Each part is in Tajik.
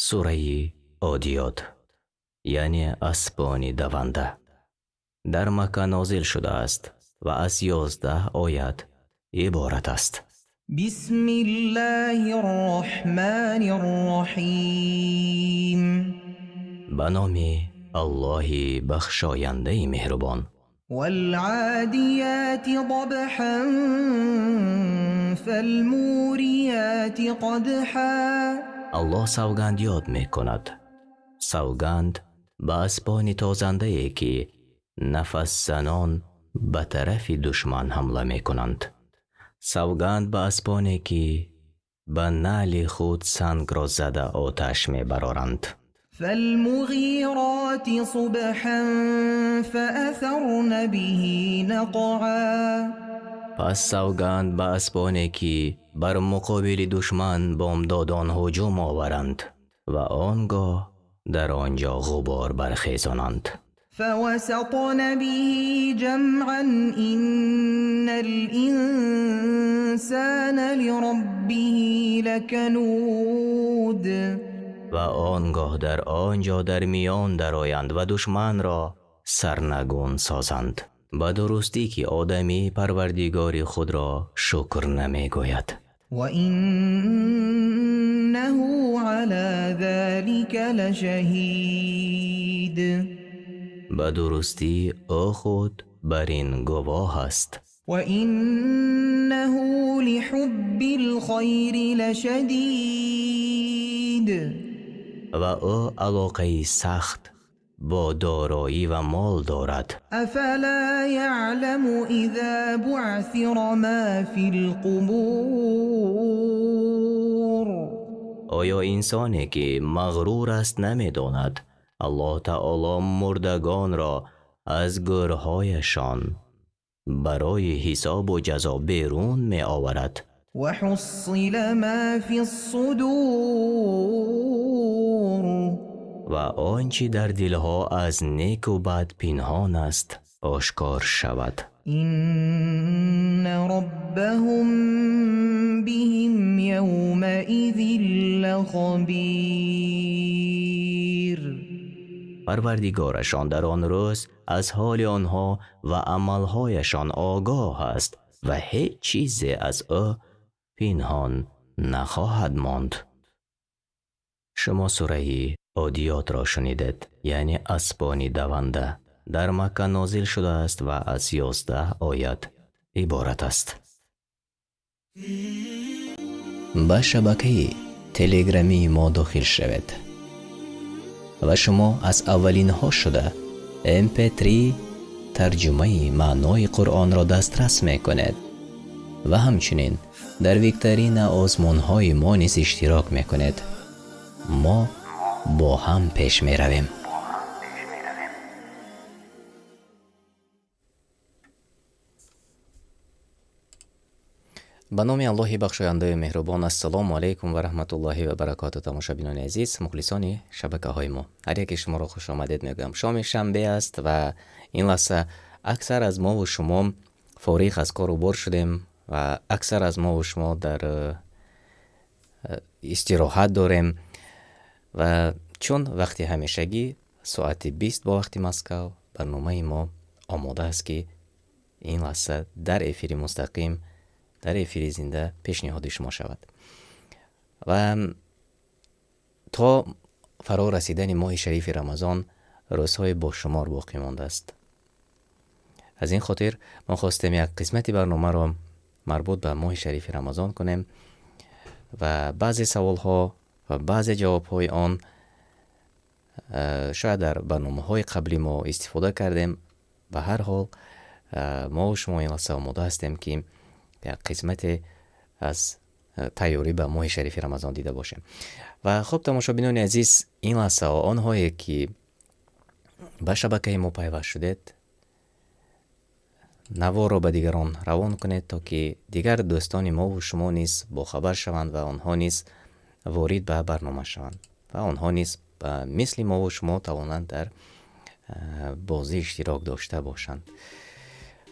Сураи Одиёт, яъне аспони даванда, дар Макка нозил шудааст ва аз 11 оят иборат аст. بسم الله الرحمن الرحيم. Ба номи Аллоҳи бахшояндаи меҳрубон. والعاديات ضبحا فالموريات قدحا. Аллоҳ савганд ёд мекунад, савганд ба аспони тозандае, ки нафасзанон ба тарафи душман ҳамла мекунанд, савганд ба аспоне, ки ба наъли худ сангро зада оташ мебароранд. فالمغيرات صبحا فأثرن به نقعا. Пас савганд ба аспоне, ки бар муқобили душман бомдодон ҳуҷум оваранд ва он гоҳ дар он ҷо ғубор бархезонанд. فوسطن به جمعا إن الإنسان لربه لكنود. Ва он гоҳ дар он ҷо дар миён дароянд ва душманро сарнагун созанд. Ба дурустӣ, ки одамӣ Парвардигори худро шукр намегӯяд. وإنه على ذلك لشهيد. Ба дурустӣ, ӯ худ бар ин гувоҳ аст. وإنه لحب الخير لشديد. Ва ӯ алоқаи сахт бо дороӣ ва мол дорад. أفلا يعلم إذا بعثر ما في القبور. Оё инсоне, ки мағрур аст, намедонад, Аллоҳ таоло мурдагонро аз гӯрҳояшон барои ҳисобу ҷазо берун меоварад? وحصل ما في الصدور. Ва он чӣ дар дилҳо аз неку бад пинҳон аст, ошкор шавад. إن ربهم بهم يومئذ لخبير. Парвардигорашон дар он рӯз аз ҳоли онҳо ва амалҳояшон огоҳ аст ва ҳеҷ чизе аз ӯ пинҳон нахоҳад монд. Шумо сураи Одиётро шунидед, яъне аспони даванда. Дар Макка нозил шудааст ва аз 11 оят иборат аст. Ба шабакаи телеграмии мо дохил шавед ва шумо аз аввалинҳо шуда mp3 тарҷумаи маънои Қуръонро дастрас мекунед ва ҳамчунин дар викторина озмунҳои мо низ иштирок мекунед. Мо бо ҳам пеш меравем. Ба номи Аллоҳи бахшояндаю меҳрубон. Ассалому алайкум ва раҳматуллоҳи ва баракоту. Тамошобинони азиз, мухлисони шабакаҳои мо, ҳар яке шуморо хушомадед мегӯям. Шоми шанбе аст ва ин лаҳза аксар аз мову шумо фориғ аз кору бор шудем ва аксар аз мову шумо дар истироҳат дорем. Ва чун вақти ҳамешагӣ соати 20 бо вақти Москав барномаи мо омода аст, ки ин лаҳза дар эфири мустақим, дар эфири зинда пешниҳоди шумо шавад. Ва то фаро расидани моҳи шарифи Рамазон рӯзҳои бошумор боқӣ мондааст. Аз ин хотир мо хостем як қисмати барномаро марбут ба моҳи шарифи Рамазон кунем ва баъзе саволҳо ва баъзе ҷавобҳои он шояд дар барномаҳои қабли мо истифода кардем. Ба ҳар ҳол, мо шумо ин лаҳза омода ҳастем, ки як қисмате аз тайёрӣ ба моҳи шарифи Рамазон дида бошем. Ва хуб, тамошобинони азиз, ин лаҳзаҳо онҳое, ки ба шабакаи мо пайваст шудед, наворро ба дигарон равон кунед, то ки дигар дӯстони мову шумо низ бохабар шаванд ва онҳо низ ворид ба барнома шаванд ва онҳо низ ба мисли мову шумо тавонанд дар бозӣ иштирок дошта бошанд.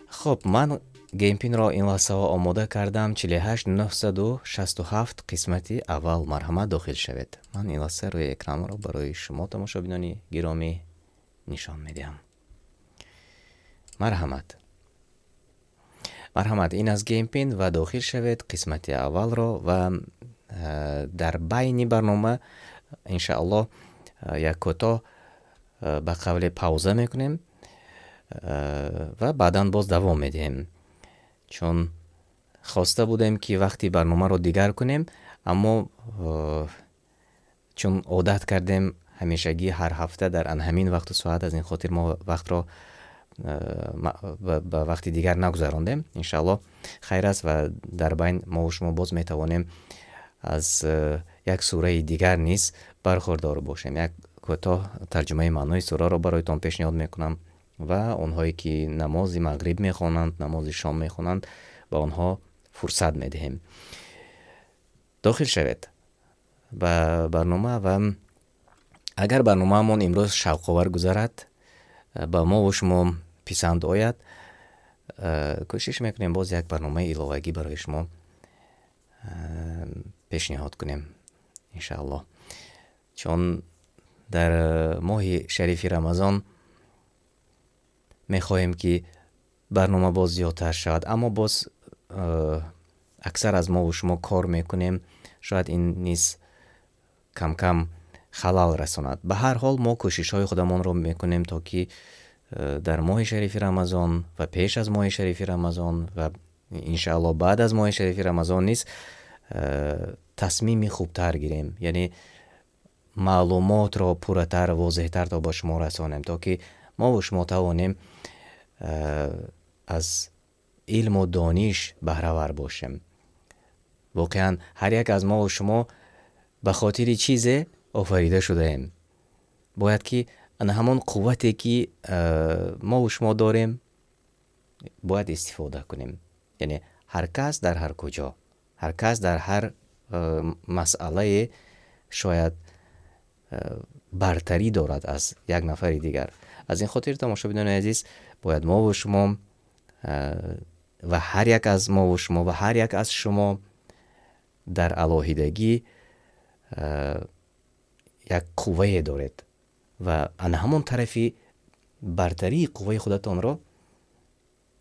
Хуб, ман Game pin-ро ин лаҳзаҳо омода кардам: 48 967, қисмати аввал. Марҳамат, дохил шавед. Ман ин лаҳза рӯи экранро барои шумо, тамошобинони гиромӣ, нишон медиҳам. Марҳамат, марҳамат, ин аз game pin ва дохил шавед қисмати аввалро. Ва дар байни барнома, иншааллоҳ, як кӯтоҳ, ба қавле, пауза мекунем ва баъдан боз давом медиҳем, чун хоста будем, ки вақти барномаро дигар кунем, аммо чун одат кардем ҳамешагӣ ҳар ҳафта дар ан ҳамин вақту соат, аз ин хотир мо вақтро ба вақти дигар нагузарондем. Иншааллоҳ, хайр аст ва дар байн мову шумо боз метавонем аз як сураи дигар низ бархурдор бошем. Як кӯтоҳ тарҷумаи маънои сураро бароятон пешниҳод мекунам ва онҳое ки намози мағриб мехонанд, намози шом мехонанд, ба онҳо фурсат медиҳем. Дохил шавед ба барнома ва агар барномаамон имрӯз шавқовар гузарад, ба мову шумо писанд ояд, кӯшиш мекунем, боз як барномаи иловагӣ барои шумо пешниҳод кунем, иншааллоҳ, чун дар моҳи шарифи Рамазон мехоҳем, ки барнома боз зиёдтар шавад, аммо боз аксар аз мову шумо кор мекунем, шояд ин низ камкам халал расонад. Ба ҳар ҳол, мо кӯшишҳои худамонро мекунем, то ки дар моҳи шарифи Рамазон ва пеш аз моҳи шарифи Рамазон ва, иншааллоҳ, баъд аз моҳи шарифи Рамазон низ тасмими хубтар гирем, яъне маълумотро пурратар, возеҳтар то ба шумо расонем, то ки мову шумо тавонем аз илму дониш баҳравар бошем. Воқеан, ҳар як аз мову шумо ба хотири чизе офарида шудаем. Бояд ки ана ҳамон қуввате, ки мову шумо дорем, бояд истифода кунем. Яъне ҳар кас дар ҳар куҷо, ҳар кас дар ҳар масъалае шояд бартарӣ дорад аз як нафари дигар. Аз ин хотир, тамошобинони азиз, бояд мову шумо ва ҳар як аз мову шумо ва ҳар як аз шумо дар алоҳидагӣ як қуввае доред ва ана ҳамон тарафи бартарии қувваи худатонро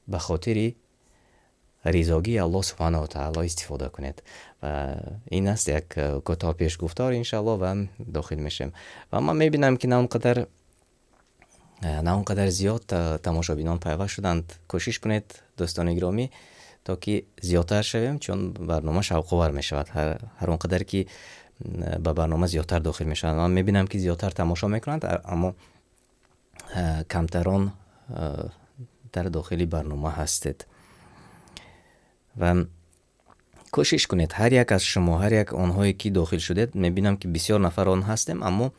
ба хотири ризогии Аллоҳ субҳанаҳу таоло истифода кунед. Ва ин аст як кӯтоҳ пешгуфтор, иншааллоҳ, ва дохил мешавем. Ва ман мебинам, ки на он қадар зиёд тамошобинон пайваст шуданд. Кӯшиш кунед, дӯстони гиромӣ, то ки зиёдтар шавем, чун барнома шавқовар мешавад ҳар он қадар ки ба барнома зиёдтар дохил мешаванд. Ман мебинам, ки зиёдтар тамошо мекунанд, аммо камтарон дар дохили барнома ҳастед. Ва кӯшиш кунед ҳар як аз шумо, ҳар як онҳое ки дохил шудед. Мебинам, ки бисёр нафарон ҳастем, аммо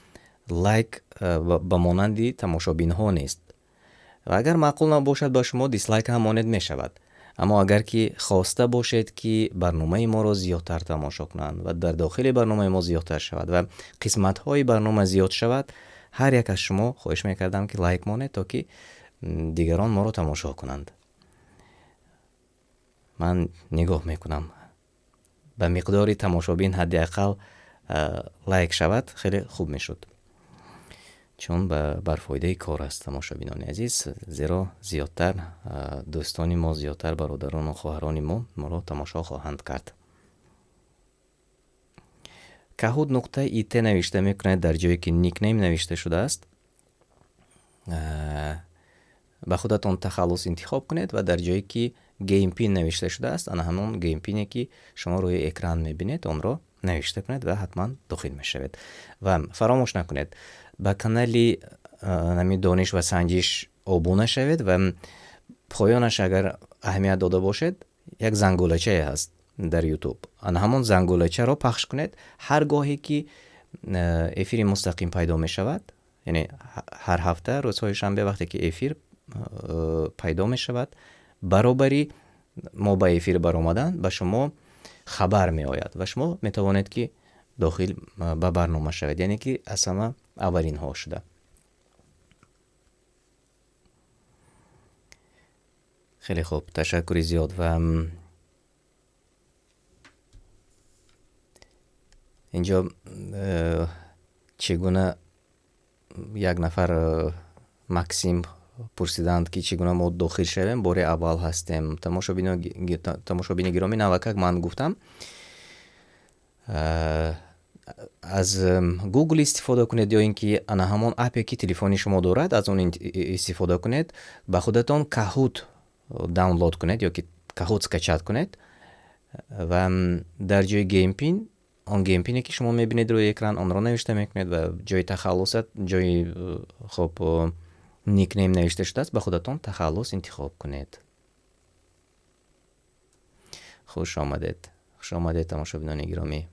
лайк ба монанди тамошобинҳо нест. Ва агар маъқул набошад ба шумо, дислайк ҳам монед мешавад. Аммо агар ки хоста бошед, ки барномаи моро зиёдтар тамошо кунанд ва дар дохили барномаи мо зиёдтар шавад ва қисматҳои барнома зиёд шавад, ҳар як аз шумо хоҳиш мекардам, ки лайк монед, то ки дигарон моро тамошо кунанд. Ман нигоҳ мекунам, ба миқдори тамошобин ҳадди ақал лайк шавад, хеле хуб мешуд, чун бар фоидаи кор аст, тамошобинони азиз, зеро зиёдтар дӯстони мо, зиёдтар бародарону хоҳарони мо моро тамошо хоҳанд кард. Kahoot.it навишта мекунед. Дар ҷое ки никнейм навишта шудааст, ба худатон тахаллус интихоб кунед ва дар ҷое ки game pin навишта шудааст, ана ҳамон game pin-е ки шумо рӯи экран мебинед, онро навишта кунед ва ҳатман дохил мешавед. Ва фаромӯш накунед, ба канали нами Дониш ва санҷиш обуна шавед. Ва поёнаш, агар аҳамият дода бошед, як зангулачае ҳаст дар Ютуб. Ана ҳамон зангулачаро пахш кунед. Ҳар гоҳе ки эфири мустақим пайдо мешавад, яъне ҳар ҳафта рӯзҳои шанбе вақте ки эфир пайдо мешавад, баробари мо ба эфир баромадан ба шумо хабар меояд ва шумо метавонед, ки дохил ба барнома шавед, яъне ки аз ҳама аввалинҳо шуда. Хеле хуб, ташаккури зиёд ва инҷо чӣ гуна як нафар Максим пурсиданд, ки чӣ гуна мо дохил шавем, бори аввал ҳастем. Тамошобини гиромӣ, навакак ман гуфтам, аз Google истифода кунед ё ин ки ана ҳамон апе ки телефони шумо дорад, аз он истифода кунед, ба худатон Kahoot download кунед ё ки Kahoot скачать кунед ва дар ҷои Game Pin, он Game Pin-е ки шумо мебинед рӯи экран, онро навишта мекунед ва ҷои тахаллусат, ҷои хоб никнейм навишта шудааст, ба худатон тахаллус интихоб кунед. Хуш омадед, хуш омадед тамошобинони гиромӣ.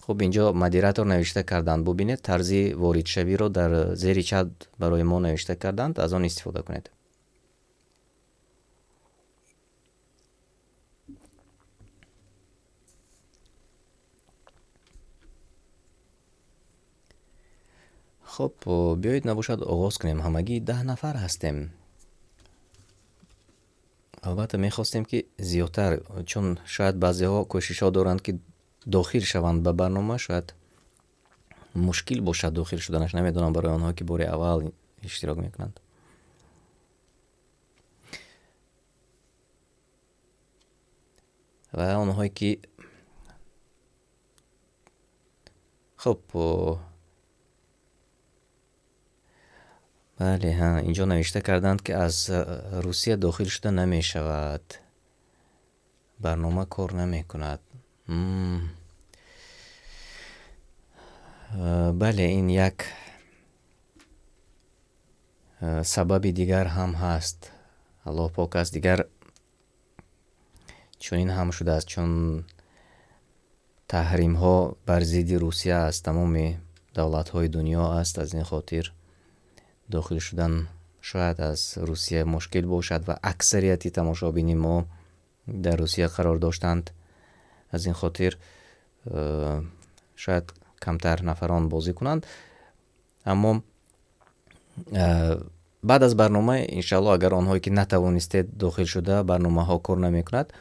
Хуб, инҷо модератор навишта карданд, бубинед тарзи воридшавиро дар зери чат барои мо навишта карданд, аз он истифода кунед. Хуб, биёед набошад оғоз кунем. Ҳамагӣ 10 нафар ҳастем. Албатта мехостем ки зиёдтар, чун шояд баъзеҳо кӯшишҳо доранд ки дохил шаванд ба барнома, шояд мушкил бошад дохил шуданаш, намедонам барои онҳо ки бори аввал иштирок мекунанд. Ва онҳое ки хуб, бале, ҳа, инҷо навишта карданд ки аз Русия дохил шуда намешавад, барнома кор намекунад. Бале, ин як сабаби дигар ҳам ҳаст. Аллоҳ пок аст, дигар чунин ҳам шудааст, чун таҳримҳо бар зидди Русия аз тамоми давлатҳои дунё аст, аз ин хотир дохил шудан шояд аз Русия мушкил бошад ва аксарияти тамошобини мо дар Русия қарор доштанд. Аз ин хотир шояд камтар нафарон бозӣ кунанд. Аммо баъд аз барнома иншааллоҳ агар онҳое ки натавонистед дохил шуда, барномаҳо кор намекунад,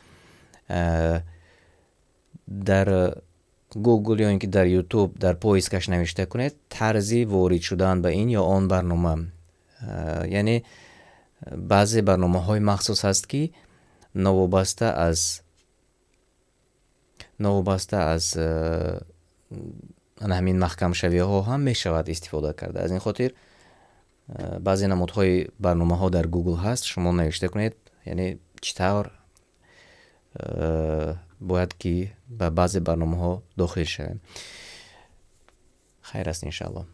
дар Google ё ин ки дар YouTube дар поискаш навишта кунед тарзи ворид шудан ба ин ё он барнома. Яъне баъзе барномаҳои махсус ҳаст ки новобаста аз ана ҳамин маҳкамшавиҳо ҳам мешавад истифода карда. Аз ин хотир баъзе намудҳои барномаҳо дар Google ҳаст, шумо навишта кунед, яъне чӣ тавр бояд ки ба баъзе барномаҳо дохил шавем. Хайр аст иншааллоҳ.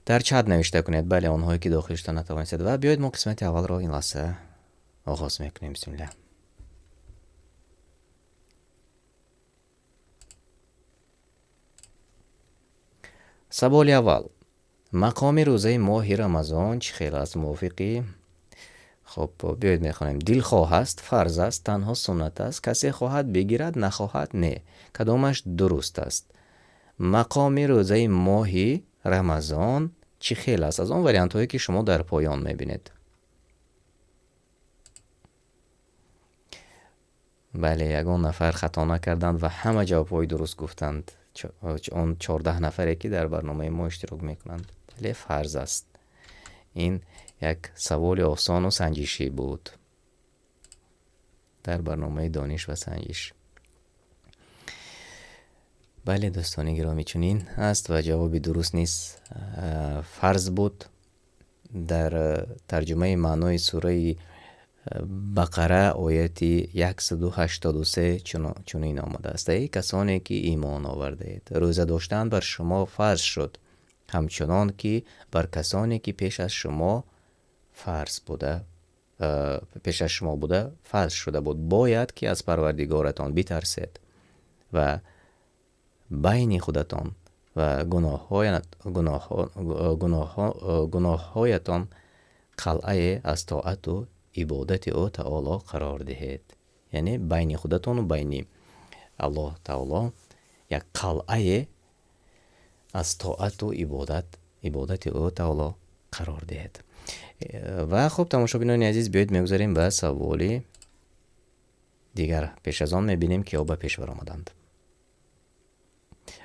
Дар чат навишта кунед, бале, онҳое ки дохил шуда натавонистед. Ва биёед мо қисмати аввалро ин лаҳза оғоз мекунем. Бисмиллаҳ. Саволи аввал. Мақоми рӯзаи моҳи Рамазон чӣ хел аст мувофиқи? Хоб, биёед мехонем. Дилхоҳ аст, фарз аст, танҳо суннат аст, касе хоҳад бигирад, нахоҳад не. Кадомаш дуруст аст? Мақоми рӯзаи моҳи Рамазон чӣ хел аст? Аз он вариантҳое ки шумо дар поён мебинед. Бале, ягон нафар хато накарданд ва ҳама ҷавобҳои дуруст гуфтанд. Он 14 нафаре ки дар барномаи мо иштирок мекунанд. Бале, фарз аст. Ин як саволи осону санҷишӣ буд дар барномаи дониш ва санҷиш. Бале, дӯстони гиромӣ, чунин аст ва ҷавоби дуруст низ фарз буд. Дар тарҷумаи маънои сураи Бақара ояти 183 чунин омадааст: эй касоне ки имон овардаед, рӯза доштан бар шумо фарз шуд, ҳамчунон ки бар касоне ки пеш аз шумо фарз буда, пеш аз шумо буда фарз шуда буд, бояд ки аз Парвардигоратон битарсед ва байни худатон ва гуноҳҳоятон қалъае аз тоату ибодати ӯ таоло қарор диҳед. Яъне байни худатону байни Аллоҳ таоло як қалъае аз тоату ибодати ӯ таоло Қарор диҳед. Ва хуб, тамошобинони азиз, биёед мегузарем ба саволи дигар. Пеш аз он мебинем, киҳо ба пеш баромаданд.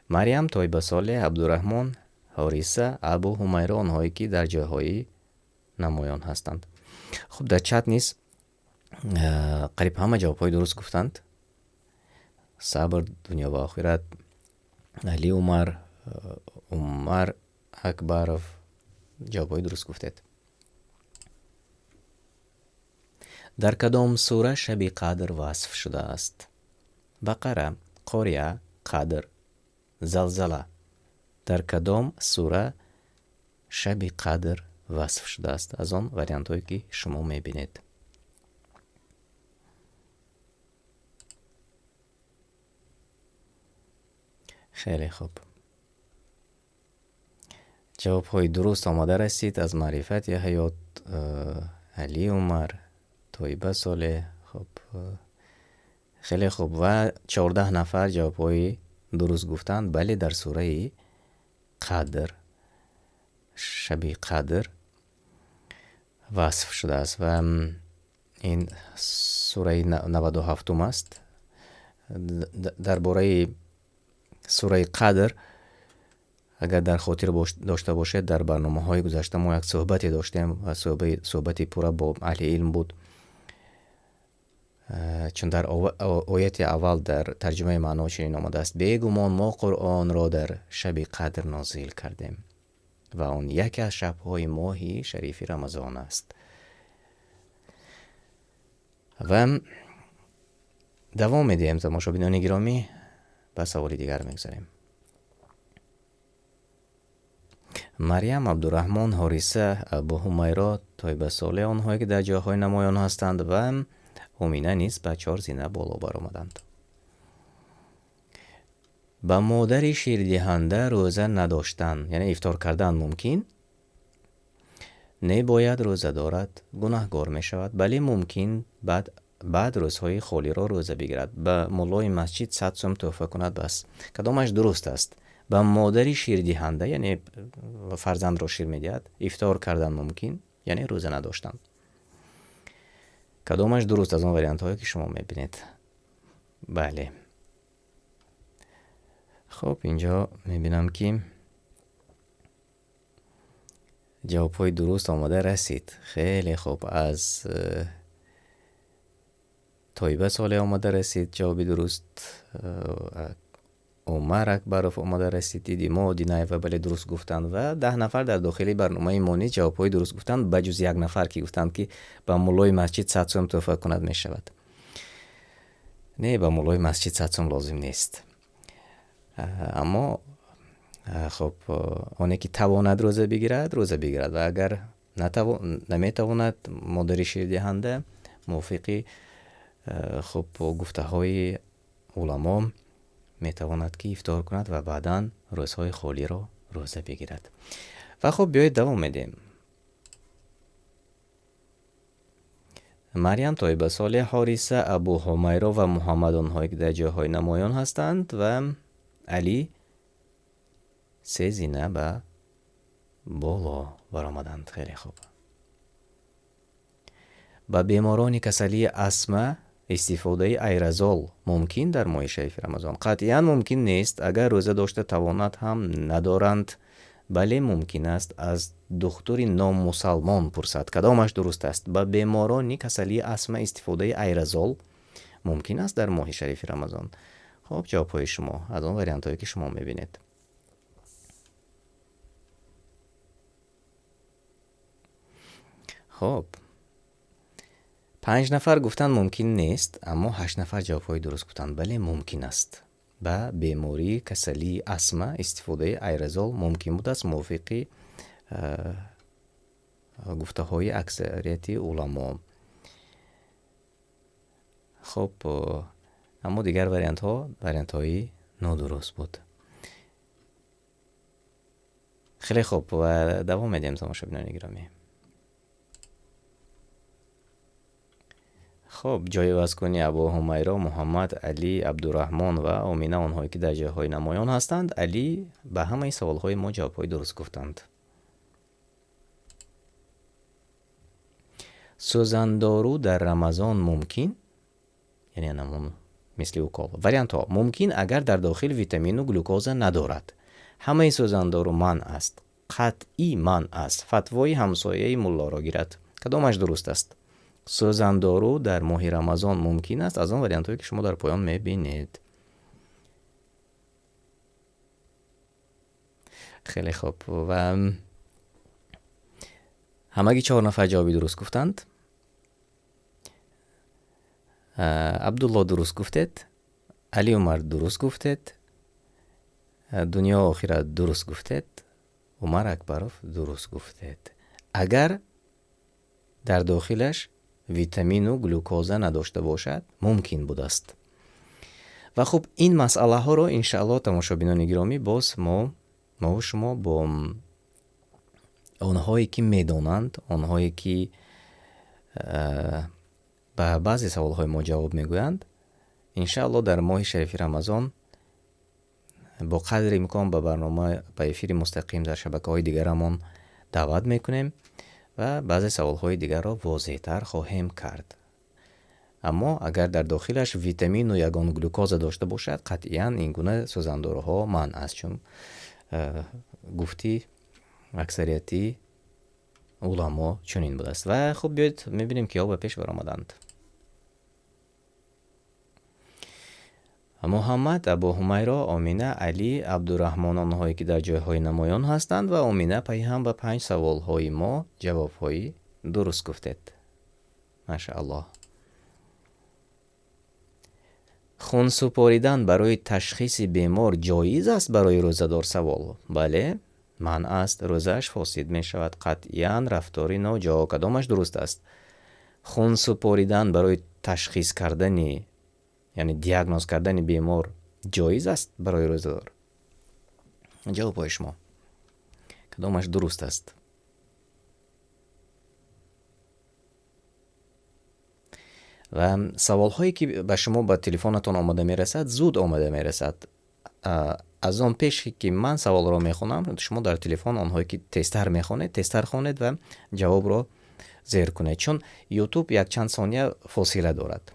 Марьям, Тойба Солеҳ, Абдураҳмон, Ҳориса, Абу Ҳумайро, онҳое ки дар ҷойҳои намоён ҳастанд. Хуб, дар чат низ қариб ҳама ҷавобҳои дуруст гуфтанд. Сабр, дунё ва охират, Али Умар, Умар Акбаров, ҷавобҳои дуруст гуфтед. Дар кадом сура шаби қадр васф шудааст? Бақара, Қория, Қадр, Залзала. Дар кадом сура шаби қадр васф шудааст? Аз он вариантҳое ки шумо мебинед. Хеле хуб. Ҷавобҳои дуруст омада расид аз Маърифати ҳаёт, Али Умар, Тоиба Солеҳ. Хуб, хеле хуб, ва 14 нафар ҷавобҳои дуруст гуфтанд. Бале, дар сураи Қадр, шаби Қадр васф шудааст ва ин сураи 97-ум аст. Дар бораи сураи Қадр агар дар хотир дошта бошед, дар барномаҳои гузашта мо як суҳбате доштем ва суҳбати пурра бо аҳли илм буд. Чун дар ояти аввал дар тарҷумаи маъно чунин омадааст: бегумон мо Қуръонро дар шаби Қадр нозил кардем ва он яке аз шабҳои моҳи шарифи Рамазон аст. Ва давом медиҳем, тамошобинони гиромӣ, ба саволи дигар мегузарем. Марьям, Абдураҳмон, Ҳориса, Абу Ҳумайро, Тойба Солеҳ, онҳое ки дар ҷойҳои намоён ҳастанд, ва Омина низ ба 4 зина боло баромаданд. Ба модари ширдиҳанда рӯза надоштан, яъне ифтор кардан мумкин? Не бояд рӯза дорад, гунаҳгор мешавад, бале мумкин баъд рӯзҳои холиро рӯза бигирад, ба муллои масҷид 100 сум тӯҳфа кунад, бас. Кадомаш дуруст аст? Ба модари ширдиҳанда, яъне фарзандро шир медиҳад, ифтор кардан мумкин, яъне рӯза надоштан. Кадомаш дуруст аз он вариантҳое ки шумо мебинед? Бале. Хуб, инҷо мебинам ки ҷавобҳои дуруст омада расид. Хеле хуб, аз Тоиба Солеҳ омада расид ҷавоби дуруст, Умар Акбаров омада расид, Дидимо Одинаева бале дуруст гуфтанд ва 10 нафар дар дохили барномаи мо низ ҷавобҳои дуруст гуфтанд, ба ҷуз як нафар ки гуфтанд ки ба муллои масҷид 100 сум тӯҳфа кунад мешавад. Не, ба муллои масҷид 100 сум лозим нест. Аммо хуб, оне ки тавонад рӯза бигирад, рӯза бигирад ва агар наметавонад, модари ширдиҳанда мувофиқи хуб гуфтаҳои уламо метавонад ки ифтор кунад ва баъдан рӯзҳои холиро рӯза бигирад. Ва хуб, биёед давом медиҳем. Марьям, Тоиба Солеҳ, Ҳориса, Абу Ҳумайро ва Муҳаммад, онҳое ки дар ҷойҳои намоён ҳастанд, ва Али 3 зина ба боло баромаданд. Хеле хуб. Ба беморони касалии астма истифодаи аэрозол мумкин дар моҳи шарифи Рамазон? Қатъиян мумкин нест. Агар рӯза дошта тавонад ҳам надоранд. Бале, мумкин аст. Аз духтури номусалмон пурсад. Кадомаш дуруст аст? Ба беморони касалии астма истифодаи аэрозол мумкин аст дар моҳи шарифи Рамазон? Хуб, ҷавобҳои шумо аз он вариантҳое ки шумо мебинед. Хуб, 5 нафар гуфтанд мумкин нест, аммо 8 нафар ҷавобҳои дуруст гуфтанд. Бале, мумкин аст. Ба бемории касалии астма истифодаи аэрозол мумкин будааст мувофиқи гуфтаҳои аксарияти уламо. Хуб, аммо дигар вариантҳо вариантҳои нодуруст буд. Хеле хуб, ва давом медиҳем, тамошобинони гиромӣ. Хуб, ҷойивазкунӣ Абу Ҳумайро, Муҳаммад, Али, Абдураҳмон ва Омина, онҳое ки дар ҷойҳои намоён ҳастанд. Али ба ҳамаи саволҳои мо ҷавобҳои дуруст гуфтанд. Сӯзандору дар Рамазон мумкин? Яъне ҳамон мисли укол. Вариантҳо: мумкин, агар дар дохил витамину глюкоза надорад. Ҳамаи сӯзандору манъ аст. Қатъӣ манъ аст. Фатвои ҳамсояи муллоро гирад. Кадомаш дуруст аст? Сӯзандору дар моҳи Рамазон мумкин аст аз он вариантҳое, ки шумо дар поён мебинед. Хеле хуб, ва ҳамагӣ 4 нафар ҷавоби дуруст гуфтанд. Абдулло дуруст гуфтед, Али Умар дуруст гуфтед, Дунё охират дуруст гуфтед, Умар Акбаров дуруст гуфтед. Агар дар дохилаш витамину глюкоза надошта бошад, мумкин будааст. Ва хуб, ин масъалаҳоро иншааллоҳ, тамошобинони гиромӣ, боз мову шумо бо онҳое ки медонанд, онҳое ки ба баъзе саволҳои мо ҷавоб мегӯянд, иншааллоҳ дар моҳи шарифи Рамазон бо қадри имкон ба барнома, ба эфири мустақим дар шабакаҳои дигарамон даъват мекунем ва баъзе саволҳои дигарро возеҳтар хоҳем кард. Аммо агар дар дохилаш витамину ягон глюкоза дошта бошад, қатъиян ин гуна сӯзандоруҳо манъ аст, чун гуфти аксарияти уламо чунин будааст. Ва хуб, биёед мебинем, киҳо ба пеш баромаданд. Муҳаммад, Абу Ҳумайро, Омина, Али, Абдураҳмон, онҳое ки дар ҷойҳои намоён ҳастанд, ва Омина пайҳам ба 5 саволҳои мо ҷавобҳои дуруст гуфтед. Машааллоҳ. Хун супоридан барои ташхиси бемор ҷоиз аст барои рӯзадор? Савол. Бале, манъ аст, рӯзааш фосид мешавад, қатъиян рафтори ноҷо. Кадомаш дуруст аст? Хун супоридан барои ташхис кардани, яъне диагноз кардани бемор ҷоиз аст барои рӯзадор? Ҷавобҳои шумо. Кадомаш дуруст аст? Ва саволҳое ки ба шумо ба телефонатон омада мерасад, зуд омада мерасад. Аз он пеш ки ман саволро мехонам, шумо дар телефон онҳое ки тезтар мехонед, тезтар хонед ва ҷавобро зер кунед, чун YouTube якчанд сония фосила дорад.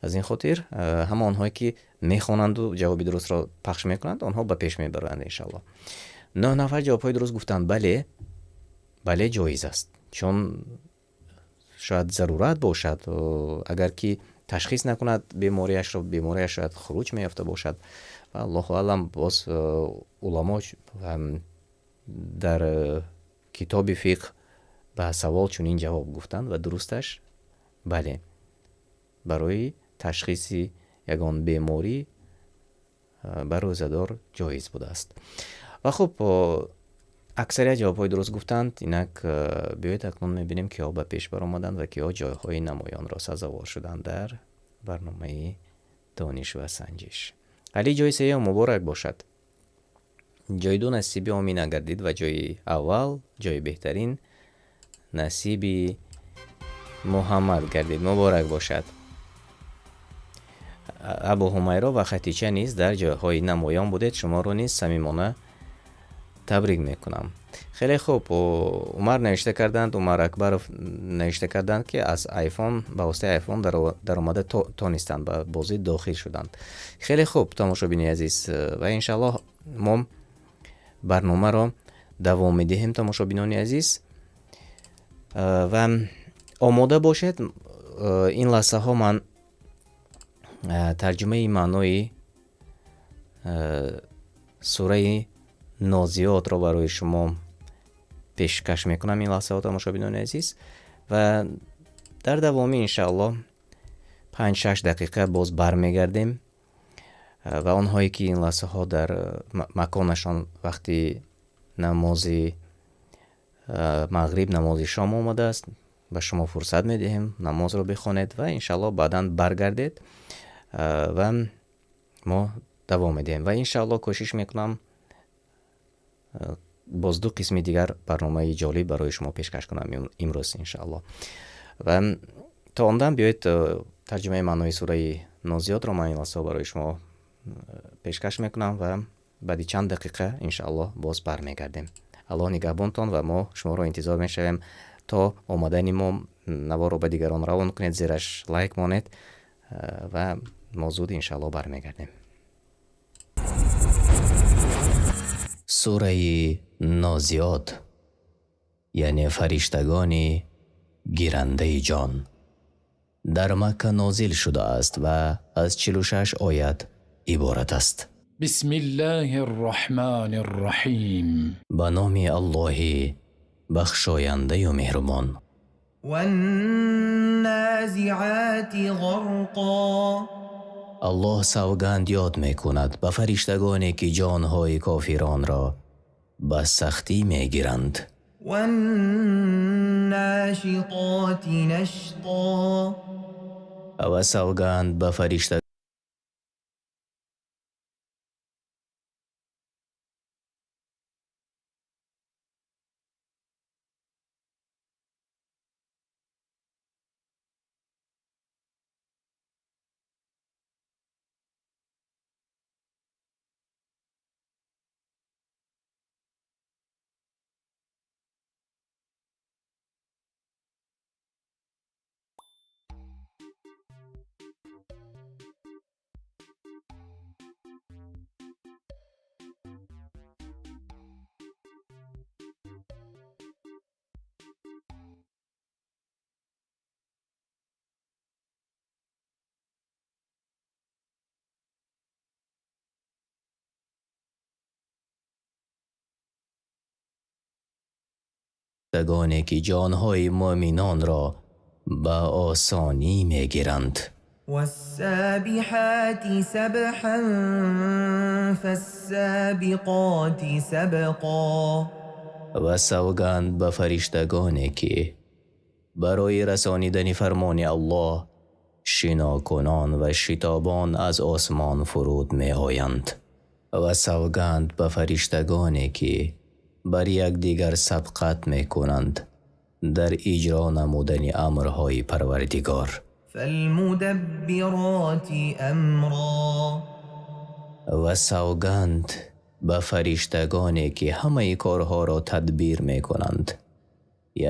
Аз ин хотир ҳама онҳое ки мехонанду ҷавоби дурустро пахш мекунанд, онҳо ба пеш мебаранд иншааллоҳ. 9 нафар ҷавобҳои дуруст гуфтанд. Бале, бале, ҷоиз аст, чун шояд зарурат бошад, агар ки ташхис накунад бемориашро, бемориаш шояд хуруҷ меёфта бошад. Ва Аллоҳу аълам, боз уламо дар китоби фиқҳ ба савол чунин ҷавоб гуфтанд ва дурусташ бале, барои ташхиси ягон беморӣ ба рӯзадор ҷоиз будааст. Ва хуб, аксарият ҷавобҳои дуруст гуфтанд. Инак биёед акнун мебинем, киҳо ба пеш баромаданд ва киҳо ҷойҳои намоёнро сазовор шуданд дар барномаи дониш ва санҷиш. Али ҷои сеюм муборак бошад. Ҷои ду насиби Омина гардид ва ҷои аввал, ҷои беҳтарин насиби Муҳаммад гардид. Муборак бошад. Абу Ҳумайро ва Хатича низ дар ҷойҳои намоён будед. Шуморо низ самимона табрик мекунам. Хеле хуб, Умар навишта карданд, Умар Акбаров навишта карданд, ки аз iPhone, ба воситаи iPhone даромада тонистанд, ба бозӣ дохил шуданд. Хеле хуб, тамошобини азиз, ва иншааллоҳ мо барномаро давом медиҳем, тамошобинони азиз. Ва омода бошед, ин лаҳзаҳо ман тарҷумаи маънои сураи Нозиотро барои шумо пешкаш мекунам ин лаҳзаҳо, тамошобинони азиз, ва дар давоми иншааллоҳ 5-6 дақиқа боз бармегардем ва онҳое ки ин лаҳзаҳо дар маконашон вақти намози мағриб, намози шом омадааст, ба шумо фурсат медиҳем, намозро бихонед ва иншааллоҳ баъдан баргардед ва мо давом медиҳем. Ва иншааллоҳ кӯшиш мекунам боз ду қисми дигар барномаи ҷолиб барои шумо пешкаш кунам имрӯз иншааллоҳ. Ва то он дам биёед тарҷумаи маънои сураи Нозиётро ман ин лаҳзаҳо барои шумо пешкаш мекунам ва баъди чанд дақиқа иншааллоҳ боз бармегардем. Аллоҳ нигаҳбонтон ва мо шуморо интизор мешавем. То омадани мо наворро ба дигарон равон кунед, зераш лайк монед ва мо зуд иншааллоҳ бармегардем. Сураи Нозиот, яъне фариштагони гирандаи ҷон, дар Макка нозил шудааст ва аз 46 оят иборат аст. Бисмиллаҳир Роҳманир Роҳим. Ба номи Аллоҳи бахшояндаю меҳрубон. Ван-нозиати ғарқо. Аллоҳ савганд ёд мекунад ба фариштагоне, ки ҷонҳои кофиронро ба сахтӣ мегиранд. Ван-ношитоти нашто. Ва савганд ба фариштагоне, ки ҷонҳои муъминонро ба осонӣ мегиранд. Вассабиҳати сабҳан фассабиқоти сабқо. Ва савганд ба фариштагоне, ки барои расонидани фармони Аллоҳ шинокунон ва шитобон аз осмон фуруд меоянд. Ва савганд ба фариштагоне, ки бар якдигар сабқат мекунанд дар иҷро намудани амрҳои Парвардигор. Фалмудаббироти амро. Ва савганд ба фариштагоне, ки ҳамаи корҳоро тадбир мекунанд.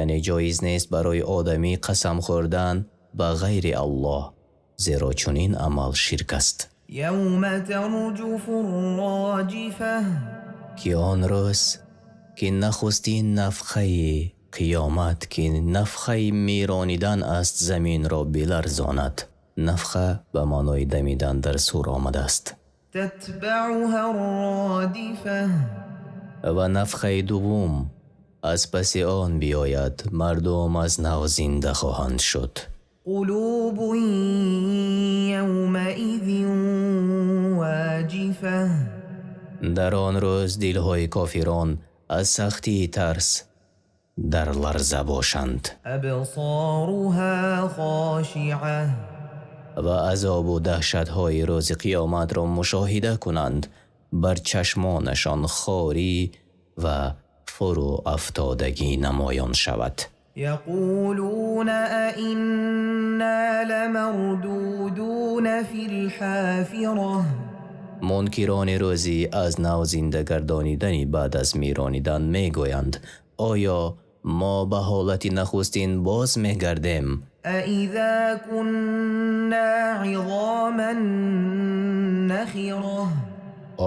Яъне ҷоиз нест барои одамӣ қасам хӯрдан ба ғайри Аллоҳ, зеро чунин амал ширк аст. Явма тарҷуфу рроҷифа. Ки он рӯз ки нахустин нафхаи қиёмат, ки нафхаи миронидан аст, заминро биларзонад. Нафха ба маънои дамидан дар сур омадааст. Татбауҳа рродифа. Ва нафхаи дуввум аз паси он биёяд, мардум аз нав зинда хоҳанд шуд. Қулубун явмаизин воҷифа. Дар он рӯз дилҳои кофирон аз сахтии тарс дар ларза бошанд. Абсоруҳа хошиа. Ва азобу даҳшатҳои рӯзи қиёматро мушоҳида кунанд, бар чашмонашон хорӣ ва фурӯафтодагӣ намоён шавад. Яқулуна аинна ламардудуна фил ҳофира. Мункирони рӯзи аз нав зинда гардонидани баъд аз миронидан мегӯянд: оё мо ба ҳолати нахустин боз мегардем? Аиза кунна изоман нахира.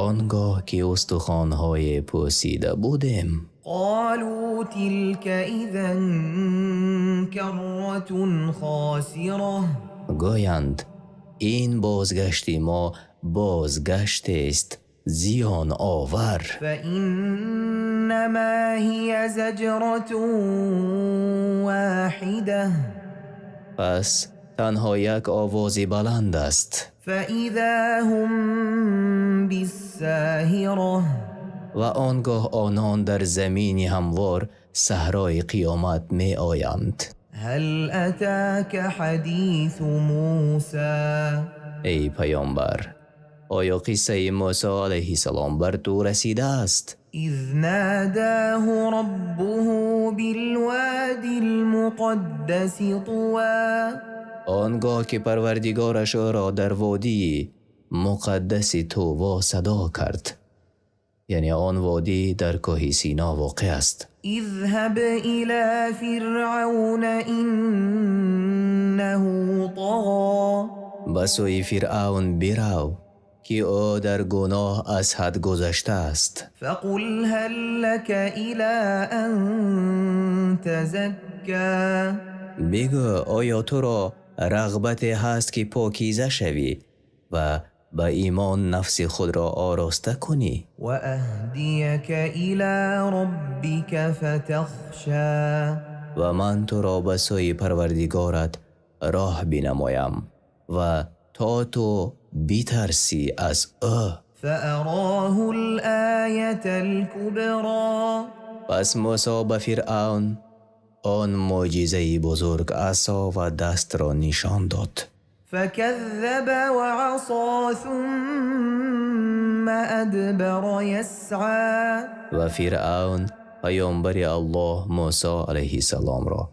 Он гоҳ ки устухонҳои пӯсида будем. Қолу тилка изан карратун хосира. Гӯянд: ин бозгашти мо бозгаштест зиёновар. Фаиннамо ҳия заҷратун воҳида. Пас танҳо як овози баланд аст. Фаизо ҳум биссоҳира. Ва он гоҳ онон дар замини ҳамвор саҳрои қиёмат меоянд. Ҳал атока ҳадису Мусо. Эй паёмбар, оё қиссаи Мусо алайҳиссалом бар ту расидааст? Из нодоҳу роббуҳу билводил муқаддаси туво. Он гоҳ ки Парвардигораш ӯро дар водии муқаддаси Туво садо кард. Яъне он водӣ дар кӯҳи Сино воқеъ аст. اذهب إلى فرعون إنه طغى. Ба сӯи Фиръавн бирав, ки ӯ дар гуноҳ аз ҳад гузаштааст. فقل هل لك إلى أن تزكى. Бигӯ, оё туро рағбате ҳаст, ки покиза шавӣ ва ба имон нафси худро ороста кунӣ? وأهديك إلى ربك فتخشى. Ва ман туро ба сӯи Парвардигорат роҳ бинамоям ва то ту битарсӣ аз ӯ. فأراه الآية الكبرى. Пас Мусо ба Фиръавн он мӯъҷизаи бузург, асо ва дастро нишон дод. فكذب وعصى ثم أدبر يسعى. Ва Фиръавн паёмбари Аллоҳ Мусо алайҳиссаломро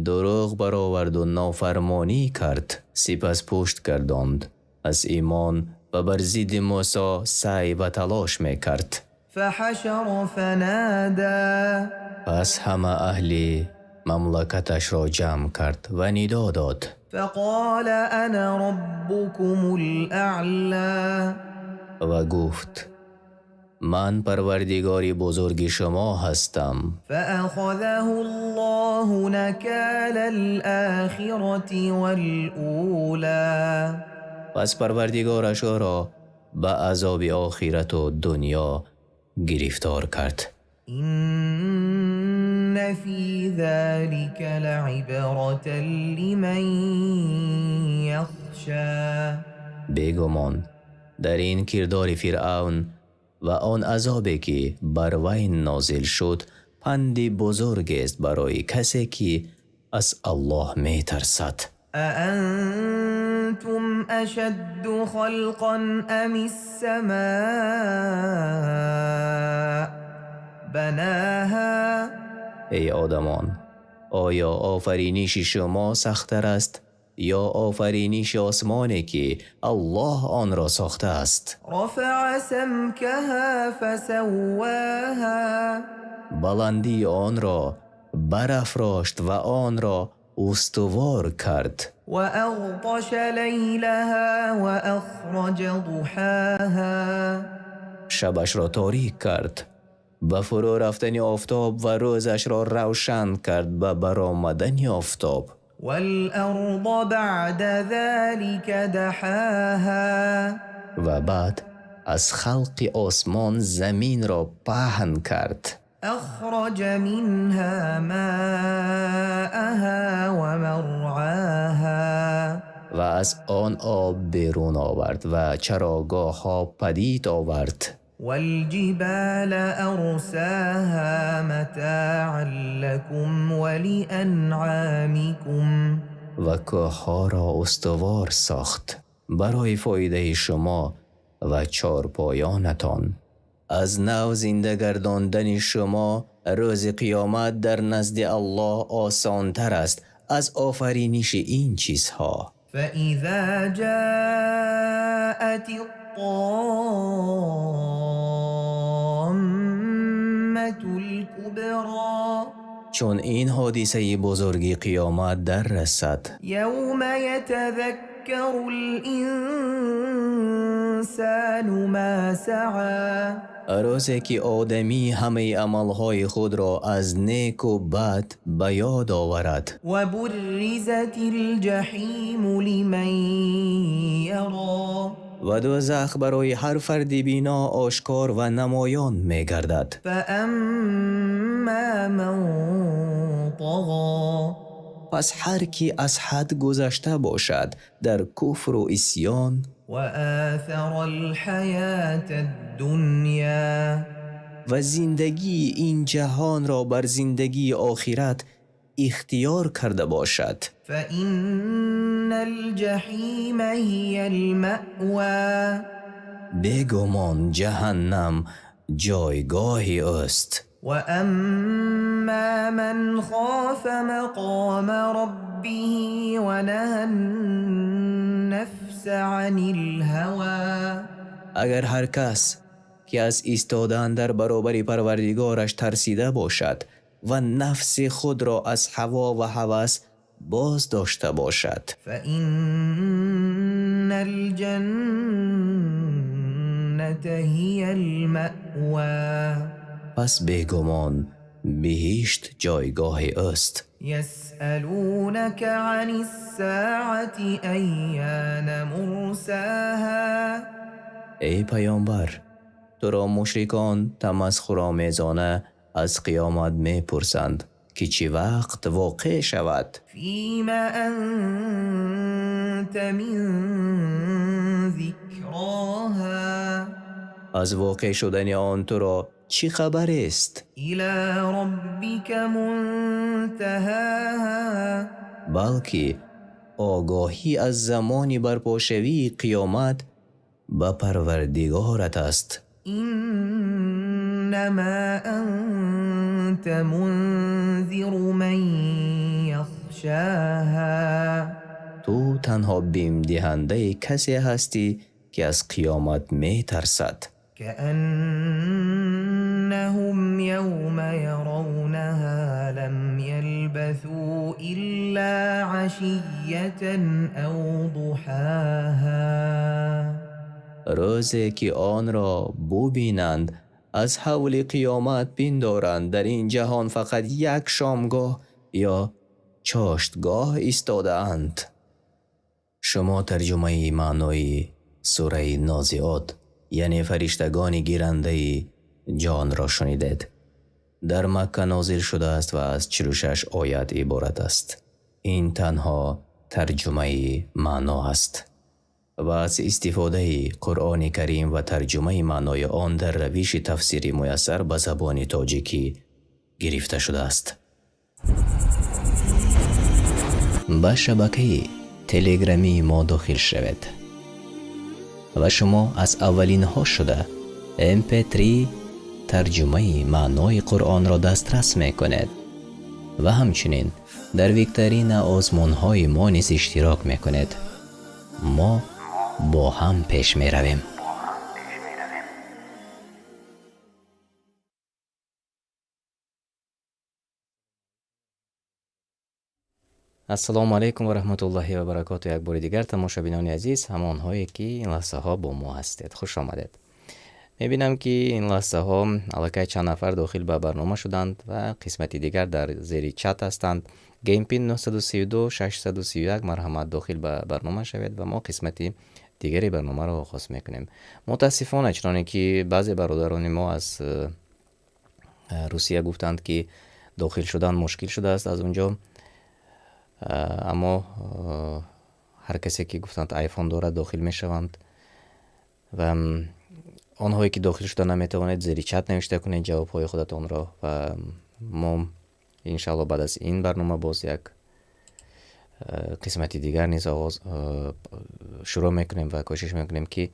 дурӯғ бароварду нофармонӣ кард, сипас пушт гардонд аз имон ва бар зидди Мусо саъй ва талош мекард. فحشر فنادى. Пас ҳама аҳли мамлакаташро ҷамъ кард ва нидо дод. فقال أنا ربكم الأعلى. Ва гуфт: ман Парвардигори бузурги шумо ҳастам. فأخذه الله نكال الآخرة والأولى. Пас Парвардигораш ӯро ба азоби охирату дунё гирифтор кард. إن في ذلك لعبرة لمن يخشى. Бегумон, дар ин кирдори Фиръавн ва он азобе, ки бар вай нозил шуд, панди бузургест барои касе, ки аз Аллоҳ метарсад. أأنتم أشد خلقا أم السماء بناها؟ Эй одамон, оё офариниши шумо сахттар аст ё офариниши осмоне, ки Аллоҳ онро сохтааст? رفع سمكها فسواها. Баландии онро барафрошт ва онро устувор кард. وأغطش ليلها وأخرج ضحاها. Шабашро торик кард ба фурӯ рафтани офтоб ва рӯзашро равшан кард ба баромадани офтоб. والأرض بعد ذلك دحاها. Ва баъд аз халқи осмон заминро паҳн кард. أخرج منها ماءها ومرعاها. Ва аз он об берун овард ва чарогоҳҳо падид овард. والجبال أرساها متاعا لكم ولأنعامكم. Ва кӯҳҳоро устувор сохт барои фоидаи шумо ва чорпоёнатон. Аз нав зинда гардондани шумо рӯзи қиёмат дар назди Аллоҳ осонтар аст аз офариниши ин чизҳо. فإذا جاءت الطامة الكبرى. Чун ин ҳодисаи бузурги қиёмат дар расад, يوم يتذكر الإنسان ما سعى. Рӯзе ки одамӣ ҳамаи амалҳои худро аз неку бад ба ёд оварад. وبرزت الجحيم لمن يرى. Ва дӯзах барои ҳар фарди бино ошкор ва намоён мегардад. فأما من طغى. Пас ҳар кӣ аз ҳад гузашта бошад дар куфру исьён وآثر الحياة الدنيا. Ва зиндагии ин ҷаҳонро бар зиндагии охират ихтиёр карда бошад, فإن الجحيم هي المأوى. Бегумон, ҷаҳаннам ҷойгоҳи ӯст. وأما من خاف مقام ربه ونهى النفس عن الهوى. Агар ҳар кас, ки аз истодан дар баробари Парвардигораш тарсида бошад. ва нафси худро аз ҳаво ва ҳавас боз дошта бошад. فإن الجنة هي المأوى. Пас бегумон биҳишт ҷойгоҳи ӯст. يسألونك عن الساعة أيان مرساها. Эй паёмбар, туро мушрикон тамасхуромезона аз қиёмат мепурсанд, ки чӣ вақт воқеъ шавад. فيم أنت من ذكراها. Аз воқеъ шудани он туро чӣ хабарест? إلى ربك منتهاها. Балки огоҳӣ аз замони барпошавии қиёмат ба Парвардигорат аст. إنما أنت منذر من يخشاها. Ту танҳо бимдиҳандаи касе ҳастӣ, ки аз қиёмат метарсад. كأنهم يوم يرونها لم يلبثوا إلا عشية أو ضحاها. Рӯзе ки онро бубинанд, аз ҳавли қиёмат пиндоранд, дар ин ҷаҳон фақат як шомгоҳ ё чоштгоҳ истодаанд. Шумо тарҷумаи маънои сураи Нозиот, яъне фариштагони гирандаи ҷонро шунидед. Дар Макка нозил шудааст ва аз 46 оят иборат аст. Ин танҳо тарҷумаи маъно аст ва аз истифодаи Қуръони Карим ва тарҷумаи маънои он дар равиши тафсири муяссар ба забони тоҷикӣ гирифта шудааст. Ба шабакаи телеграмии мо дохил шавед ва шумо аз аввалинҳо шуда mp3 тарҷумаи маънои Қуръонро дастрас мекунед ва ҳамчунин дар викторина озмунҳои мо низ иштирок мекунед. Мо бо ҳам пеш меравем. Ассалому алайкум ва раҳматуллоҳи ва баракоту. Як бори дигар тамошобинони азиз, ҳамонҳое ки ин лаҳзаҳо бо мо ҳастед, хуш омадед. Мебинам, ки ин лаҳзаҳо аллакай чанд нафар дохил ба барнома шуданд ва қисмати дигар дар зери чат ҳастанд. Game pin 932 631, марҳамат, дохил ба барнома шавед ва мо қисмати дигари барномаро оғоз мекунем. Мутаассифона, чуноне ки баъзе бародарони мо аз Русия гуфтанд, ки дохил шудан мушкил шудааст аз он ҷо, аммо ҳар касе ки гуфтанд айфон дорад, дохил мешаванд ва онҳое ки дохил шуда наметавонед, зери чат навишта кунед ҷавобҳои худатонро ва мо иншаалло баъд аз ин барнома боз як қисмати дигар низ оғоз шурӯъ мекунем ва кӯшиш мекунем, ки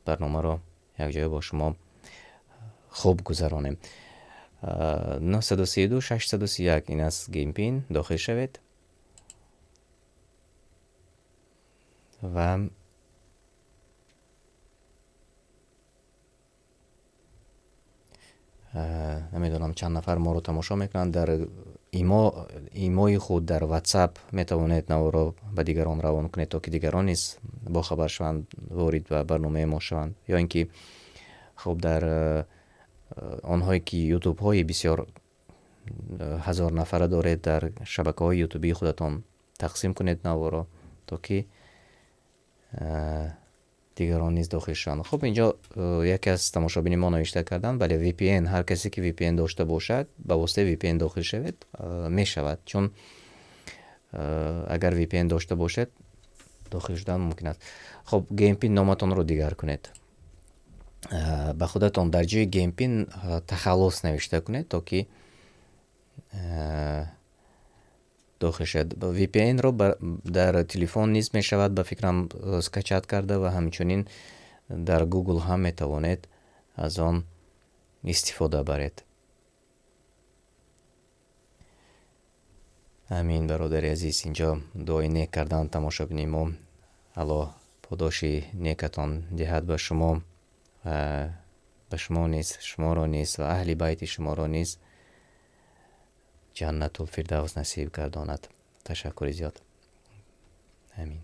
барномаро якҷоя бо шумо хуб гузаронем. 932 631 ин аст game pin, дохил шавед ва намедонам, чанд нафар моро тамошо мекунанд. Дар имо, имои худ дар WhatsApp метавонед наворо ба дигарон равон кунед, то ки дигарон низ бохабар шаванд, ворид ба барномаи мо шаванд, ё ин ки хуб дар онҳое ки ютубҳои бисёр ҳазор нафара доред, дар шабакаҳои ютубии худатон тақсим кунед наворо, то ки дигарон низ дохил шаванд. Хуб, инҷо яке аз тамошобини мо навишта карданд: бале, VPN, ҳар касе ки VPN дошта бошад, ба воситаи VPN дохил шавед, мешавад, чун агар VPN дошта бошед, дохил шудан мумкин аст. Хуб, game pin номатонро дигар кунед, ба худатон дар ҷои game pin тахаллус навишта кунед, то ки дохил шавед. VPN-ро дар телефон низ мешавад, ба фикрам, скачать карда ва ҳамчунин дар Google ҳам метавонед аз он истифода баред. Амин, бародари азиз, инҷо дуои нек кардан тамошобини мо. Аллоҳ подоши некатон диҳад ба шумо ва ба шумо низ, шуморо низ ва аҳли байти шуморо низ. Ҷаннатул Фирдавс насиб гардонад. Ташаккури зиёд. Амин.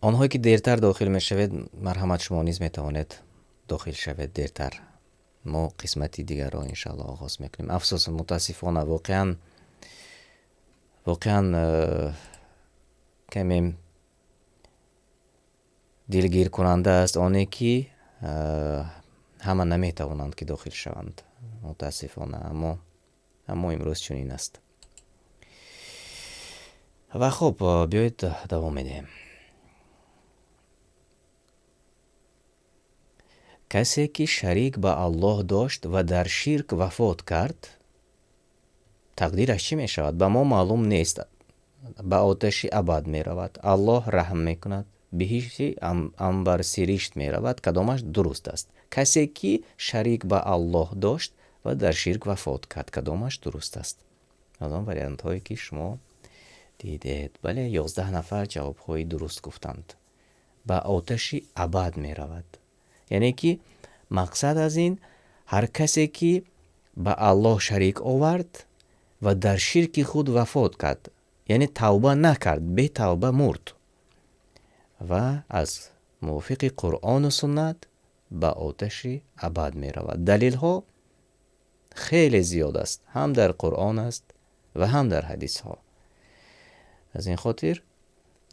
Онҳое ки дертар дохил мешавед, марҳамат, шумо низ метавонед дохил шавед дертар. Мо қисмати дигарро иншаалло оғоз мекунем. Афсӯс, мутаассифона, воқеан каме дилгиркунанда аст оне ки ҳама наметавонанд ки дохил шаванд, мутаассифона, аммо имрӯз чунин аст. Ва хуб, биёед давом медиҳем. Касе ки шарик ба Аллоҳ дошт ва дар ширк вафот кард, тақдираш чӣ мешавад? Ба мо маълум нест, ба оташи абад меравад, Аллоҳ раҳм мекунад, биҳишти амбарсиришт меравад. Кадомаш дуруст аст? Касе ки шарик ба Аллоҳ дошт ва дар ширк вафот кард, кадомаш дуруст аст? Аз он вариантҳое ки шумо дидед. Бале, 11 нафар ҷавобҳои дуруст гуфтанд. Ба оташи абад меравад. Яъне ки мақсад аз ин, ҳар касе ки ба Аллоҳ шарик овард ва дар ширки худ вафот кард, яъне тавба накард, бетавба мурд ва аз мувофиқи Қуръону суннат ба оташи абад меравад. Далилҳо хеле зиёд аст, ҳам дар Қуръон аст ва ҳам дар ҳадисҳо. Аз ин хотир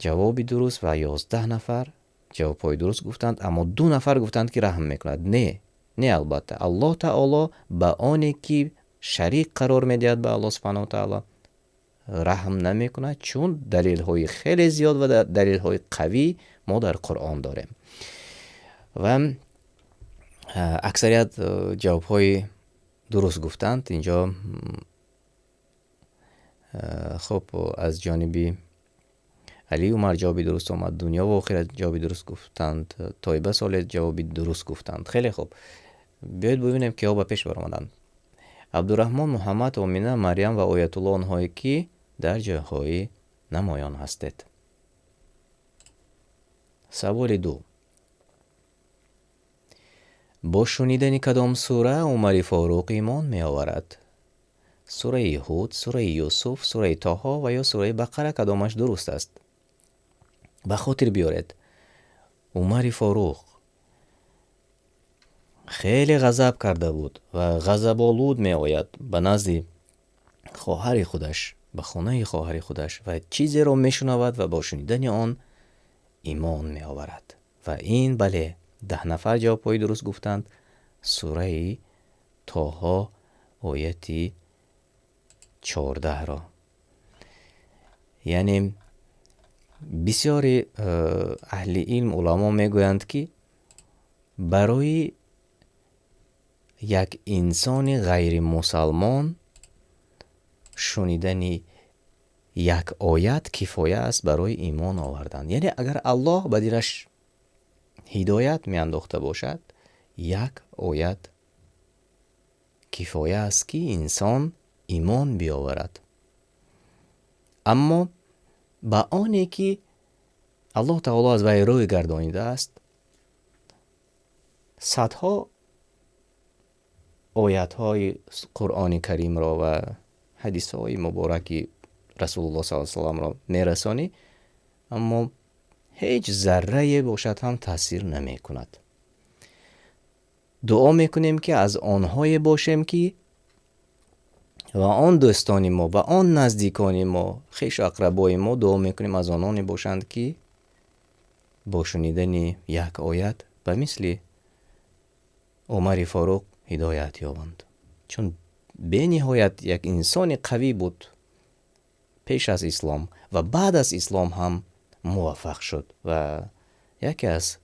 ҷавоби дуруст ва 11 нафар ҷавобҳои дуруст гуфтанд, аммо 2 нафар гуфтанд ки раҳм мекунад. Не, не, албатта Аллоҳ таоло ба оне ки шарик қарор медиҳад ба Аллоҳ субҳанаҳу ва таоло раҳм намекунад, чун далелҳои хеле зиёд ва далелҳои қавӣ мо дар Қуръон дорем. Ва аксарият ҷавобҳои дуруст гуфтанд. Инҷо хуб, аз ҷониби Али Умар ҷавоби дуруст омад, дунё ва охират ҷавоби дуруст гуфтанд, Тойба Солеҳ ҷавоби дуруст гуфтанд. Хеле хуб. Биёед бибинем киҳо ба пеш баромаданд. Абдураҳмон, Муҳаммад, Омина, Марьям ва Оятулло, онҳое ки дар ҷойҳои намоён ҳастед. Саволи 2. Бо шунидани кадом сура Умари Форуқ имон меоварад? Сураи Ҳуд, сураи Юсуф, сураи Тоҳо ва ё сураи Бақара, кадомаш дуруст аст? Ба хотир биёред, Умари Форуқ хеле ғазаб карда буд ва ғазаболуд меояд ба назди хоҳари худаш, ба хонаи хоҳари худаш ва чизеро мешунавад ва бо шунидани он имон меоварад. Ва ин, бале, 10 нафар ҷавобҳои дуруст гуфтанд. Сураи Тоҳо ояти 14-ро. Яъне бисёри аҳли илм, уламо мегӯянд ки барои як инсони ғайримусалмон шунидани як оят кифоя аст барои имон овардан. Яъне агар Аллоҳ ба дилаш ҳидоят меандохта бошад, як оят кифоя аст ки инсон имон биёварад. Аммо ба оне ки Аллоҳ таоло аз вай рӯй гардонидааст, садҳо оятҳои Қуръони Каримро ва ҳадисҳои мубораки Расулуллоҳ саллаллоҳу алайҳи васалламро мерасонӣ, аммо ҳеҷ заррае бошад ҳам таъсир намекунад. Дуо мекунем ки аз онҳое бошем ки ва он дӯстони мо ва он наздикони мо, хешу ақрабои мо, дуо мекунем аз ононе бошанд ки бо шунидани як оят ба мисли Умари Форуқ ҳидоят ёбанд. Чун бениҳоят як инсони қавӣ буд пеш аз ислом ва баъд аз ислом ҳам муваффақ шуд ва яке аз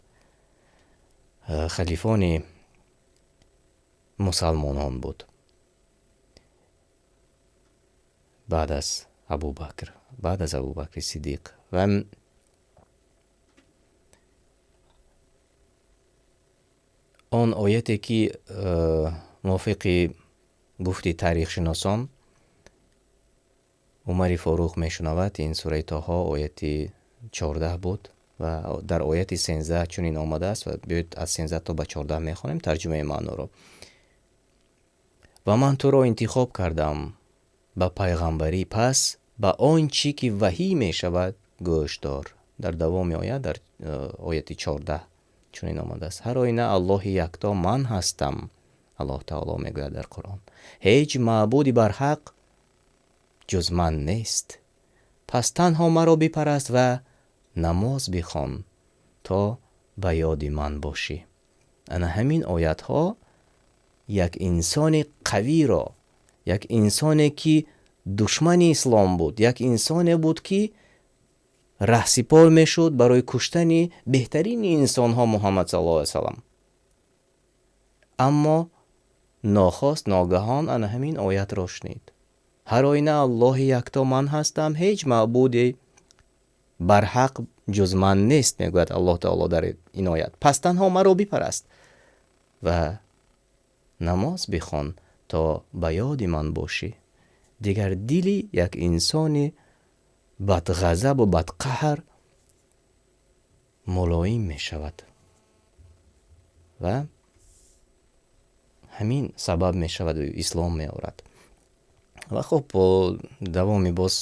халифони мусалмонон буд баъд аз Абубакр, баъд аз Абубакри Сиддиқ. Ва он ояте ки мувофиқи гуфти таърихшиносон Умари Форуқ мешунавад, ин сураи Тоҳо ояти 14 буд ва дар ояти 13 чунин омадааст ва биёед аз 13 то ба 14 мехонем тарҷумаи маъноро. Ва ман туро интихоб кардам ба пайғамбарӣ, пас ба он чӣ ки ваҳй мешавад гӯш дор. Дар давоми оят, дар ояти 14 чунин омадааст: ҳар оина Аллоҳи якто ман ҳастам. Аллоҳ таоло мегӯяд дар Қуръон: ҳеҷ маъбуди барҳақ ҷуз ман нест, пас танҳо маро бипараст ва намоз бихон то ба ёди ман бошӣ. Ана ҳамин оятҳо як инсони қавиро, як инсоне ки душмани ислом буд, як инсоне буд ки раҳсипор мешуд барои куштани беҳтарини инсонҳо Муҳаммад саллаллоҳу алайҳи васаллам, аммо нохост ногаҳон ана ҳамин оятро шунид: ҳар оина Аллоҳи якто ман ҳастам, ҳеҷ маъбуде барҳақ ҷуз ман нест, мегӯяд Аллоҳ таоло дар ин оят, пас танҳо маро бипараст ва намоз бихон то ба ёди ман бошӣ. Дигар дили як инсони бадғазабу бадқаҳр мулоим мешавад ва ҳамин сабаб мешавад ислом меорад. Ва хуб, давоми боз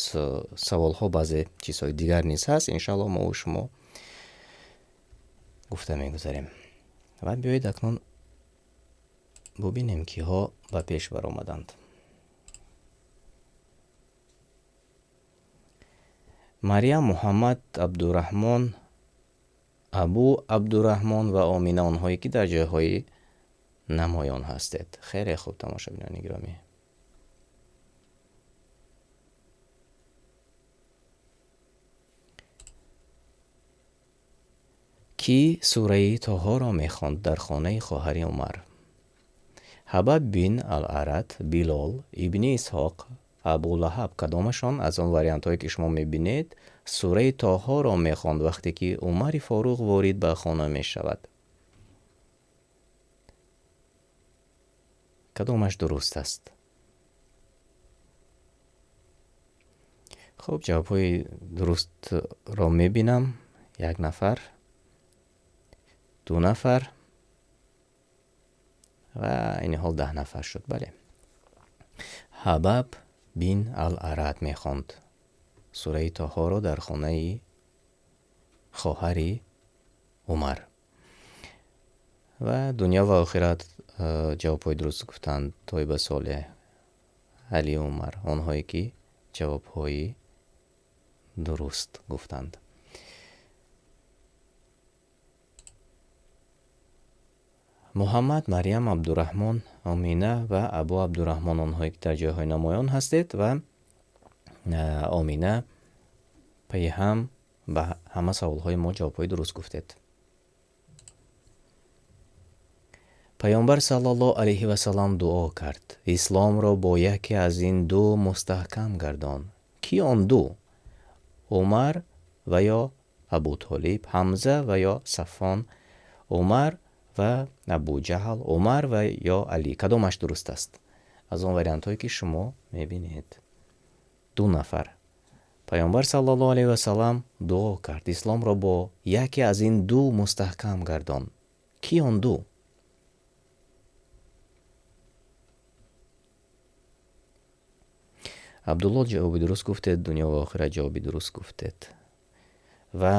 саволҳо баъзе чизҳои дигар низ ҳаст, иншааллоҳ мо шумо гуфта мегузарем. Ва биёед акнун бубинем, киҳо ба пеш баромаданд. Марьям, Муҳаммад, Абдураҳмон, Абу Абдураҳмон ва Омина, онҳое ки дар ҷойҳои намоён ҳастед. Хеле хуб, тамошобинони гиромӣ. Кӣ сураи Тоҳоро мехонд дар хонаи хоҳари Умар? Ҳабаб бин Ал-Арат, Билол, Ибни Исҳоқ, Абу Лаҳаб. Кадомашон аз он вариантҳое ки шумо мебинед сураи Тоҳоро мехонд вақте ки Умари Форуқ ворид ба хона мешавад? Кадомаш дуруст аст? Хуб, ҷавобҳои дурустро мебинам. Як нафар, ду нафар ва айни ҳол 10 нафар шуд. Бале, Ҳабаб бин Ал-Арат мехонд сураи Тоҳоро дар хонаи хоҳари Умар. Ва дунё ва охират ҷавобҳои дуруст гуфтанд Тойба Солеҳ, Али Умар, онҳое ки ҷавобҳои дуруст гуфтанд. Муҳаммад, Марьям, Абдураҳмон, Омина ва Абу Абдураҳмон, онҳое ки дар ҷойҳои намоён ҳастед ва Омина пайи ҳам ба ҳама саволҳои мо ҷавобҳои дуруст гуфтед. Пайғамбар саллаллоҳу алайҳи васаллам дуо кард: исломро бо яке аз ин ду мустаҳкам гардон. Ки он ду? Умар ва ё Абу Толиб, Ҳамза ва ё Саффон, Умар ва Абу Ҷаҳл, Умар ва ё Али. Кадомаш дуруст аст? Аз он вариантҳое ки шумо мебинед. Ду нафар. Пайғамбар саллаллоҳу алайҳи васаллам дуо кард: исломро бо яке аз ин ду мустаҳкам гардон. Ки он ду? Абдулло ҷавоби дуруст гуфтед, дунё ва охират ҷавоби дуруст гуфтед. Ва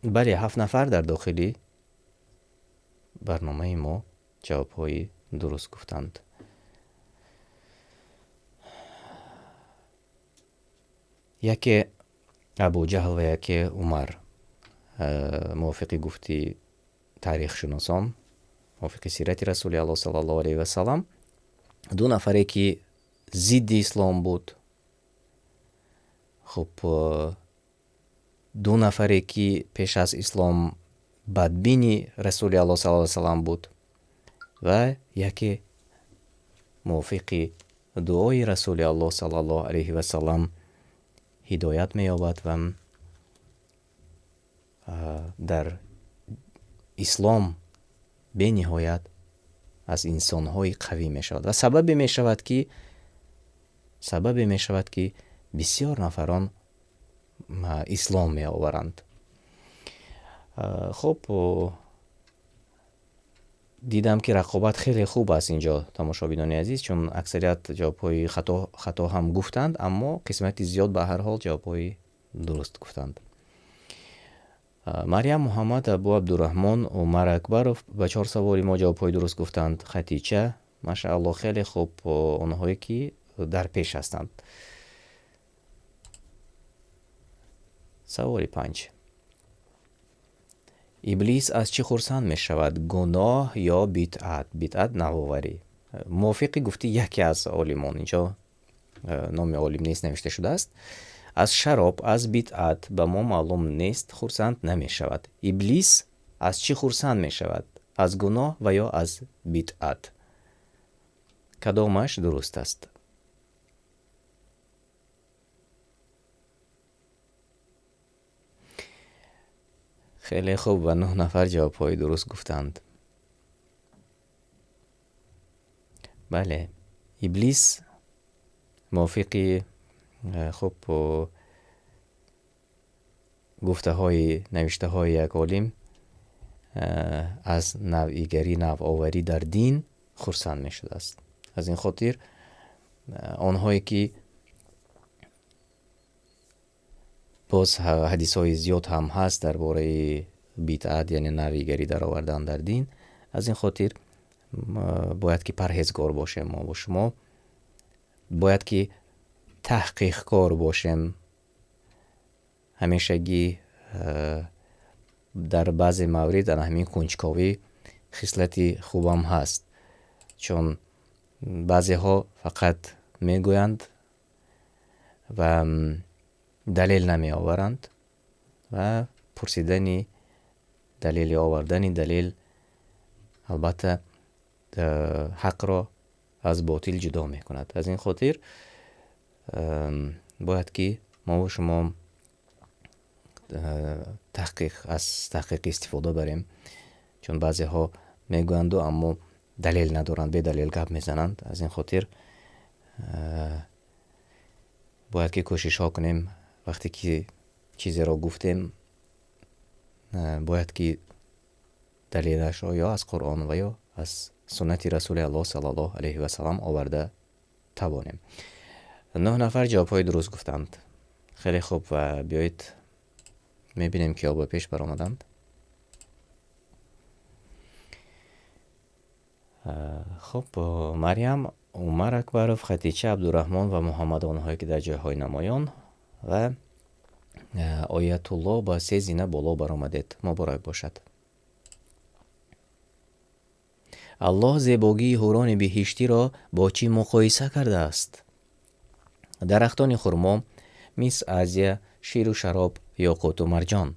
бале, 7 нафар дар дохили барномаи мо ҷавобҳои дуруст гуфтанд. Яке Абу Ҷаҳл ва яке Умар. Мувофиқи гуфти таърихшиносон, мувофиқи сирати Расули Аллоҳ саллаллоҳу алайҳи васаллам, ду нафаре ки зидди ислом буд, хуб, ду нафаре ки пеш аз ислом бадбини Расули Аллоҳ саллаллоҳу алайҳи васаллам буд ва яке мувофиқи дуои Расули Аллоҳ саллаллоҳу алайҳи васаллам ҳидоят меёбад ва дар ислом бениҳоят аз инсонҳои қавӣ мешавад ва сабабе мешавад ки бисёр нафарон ислом меоваранд. Хуб, Дидам, ки рақобат хеле хуб аст инҷо, тамошобинони азиз, чун аксарият ҷавобҳои хато ҳам гуфтанд, аммо қисмати зиёд ба ҳар ҳол ҷавобҳои дуруст гуфтанд. Марьям, Муҳаммад, Абу Абдураҳмон, Умар Акбаров ба чор саволи мо ҷавобҳои дуруст гуфтанд. Хатича, машаалло, хеле хуб, онҳое ки дар пеш ҳастанд. Саволи 5. Иблис аз чӣ хурсанд мешавад? Гуноҳ ё бидъат? Бидъат навоварӣ. Мувофиқи гуфти яке аз олимон, инҷо номи олим нест навишта шудааст, аз шароб, аз бидъат ба мо маълум нест, хурсанд намешавад. Иблис аз чӣ хурсанд мешавад? Аз гуноҳ ва ё аз бидъат? Кадомаш дуруст аст? Хеле хуб, ва 9 нафар ҷавобҳои дуруст гуфтанд. Бале, Иблис мувофиқи хуб гуфтаҳои навиштаҳои як олим аз навигарӣ, навоварӣ дар дин хурсанд мешудааст. Аз ин хотир онҳое ки боз ҳадисҳои зиёд ҳам ҳаст дар бораи бидъат, яъне навигарӣ даровардан дар дин, аз ин хотир бояд ки парҳезгор бошем мо бо шумо, бояд ки таҳқиқкор бошем. Ҳамешагӣ дар баъзе маврид ана ҳамин кунҷковӣ хислати хубам ҳаст, чун баъзеҳо фақат мегӯянд ва далел намеоваранд ва пурсидани далел ё овардани далел албатта ҳақро аз ботил ҷудо мекунад. Аз ин хотир бояд ки мо ва шумо аз таҳқиқ истифода барем, чун баъзеҳо мегӯянду аммо далел надоранд, бедалел гап мезананд. Аз ин хотир бояд ки кӯшишҳо кунем, вақте ки чизеро гуфтем, бояд ки далелашро ё аз Қуръон ва ё аз суннати Расули Аллоҳ саллаллоҳу алайҳи васаллам оварда тавонем. 9 нафар ҷавобҳои дуруст гуфтанд. Хеле хуб, ва биёед мебинем ки ба пеш баромаданд. Хуб, Марьям, Умар Акбаров, Хатича, Абдураҳмон ва Муҳаммад, онҳое ки дар ҷойҳои намоён, ва Оятулло ба 3 зина боло баромадед. Муборак бошад. Аллоҳ зебогии ҳурони биҳиштиро бо чӣ муқоиса кардааст? Дарахтони хурмо, мис Азия, ширу шароб, ёқуту марҷон.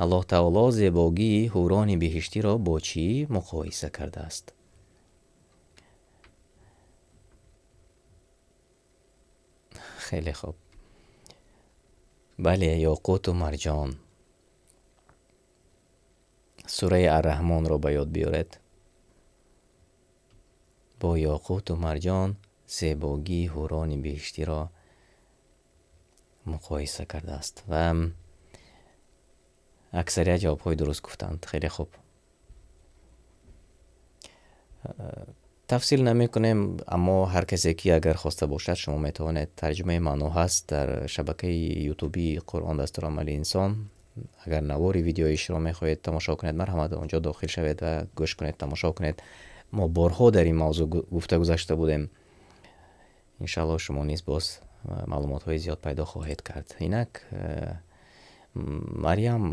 Аллоҳ таоло зебогии ҳурони биҳиштиро бо чӣ муқоиса кардааст? Хеле хуб. Бале, ёқуту марҷон. Сураи Арраҳмонро ба ёд биёред. Бо ёқуту марҷон зебогии ҳурони биҳиштиро муқоиса кардааст. Ва аксарият ҷавобҳои дуруст гуфтанд. Хеле хуб. Тафсил намекунем, аммо ҳар касе ки агар хоста бошад, шумо метавонед, тарҷумаи маъно ҳаст дар шабакаи ютубии Қуръон дастурамали инсон. Агар навори видеоишро мехоҳед тамошо кунед, марҳамат онҷо дохил шавед ва гӯш кунед, тамошо кунед. Мо борҳо дар ин мавзӯъ гуфта гузашта будем. Иншааллоҳ шумо низ боз маълумотҳои зиёд пайдо хоҳед кард. Инак Марьям,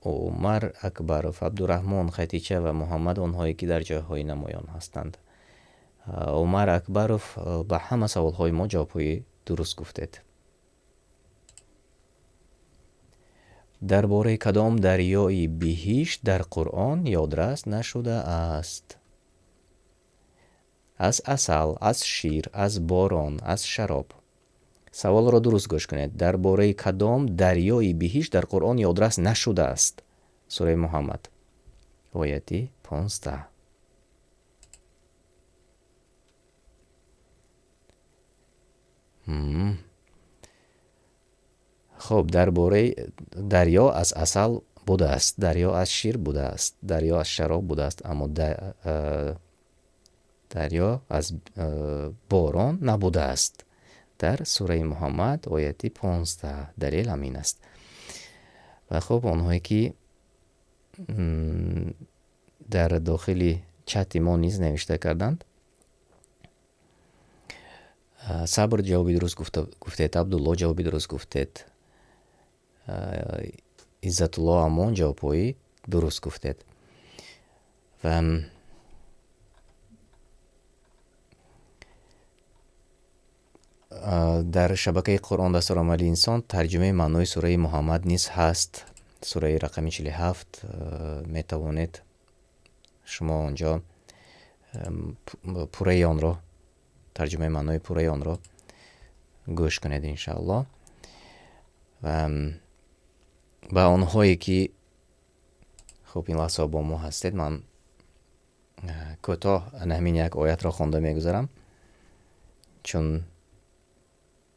Умар Акбаров, Абдураҳмон, Хатича ва Муҳаммад, онҳое ки дар ҷойҳои намоён ҳастанд. Умар Акбаров, ба ҳама саволҳои мо ҷавобҳои дуруст гуфтед. Дар бораи кадом дарёи биҳишт дар Қуръон ёдрас нашудааст? Аз асал, аз шир, аз борон, аз шароб. Саволро дуруст гӯш кунед. Дар бораи кадом дарёи биҳишт дар Қуръон ёдрас нашудааст? Сураи Муҳаммад, ояти 15. Хуб, дар бораи дарё аз асал будааст, дарё аз шир будааст, дарё аз шароб будааст, аммо дарё аз борон набудааст. Дар сураи Муҳаммад ояти 15 далел ҳамин аст. Ва хуб, онҳое ки дар дохили чати мо низ навишта карданд. Сабр ҷавоби дуруст гуфтед, Абдулло ҷавоби дуруст гуфтед, Иззатулло Амон ҷавобҳои дуруст гуфтед. Ва дар шабакаи Қуръон дастурамали инсон тарҷумаи маънои сураи Муҳаммад низ ҳаст. Сураи рақами 47, метавонед шумо онҷо пурраи онро, тарҷумаи маънои пурраи онро гӯш кунед иншааллоҳ. Ва ба онҳое ки хуб ин лаҳза бо мо ҳастед, ман кӯтоҳ ҳамин як оятро хонда мегузарам, чун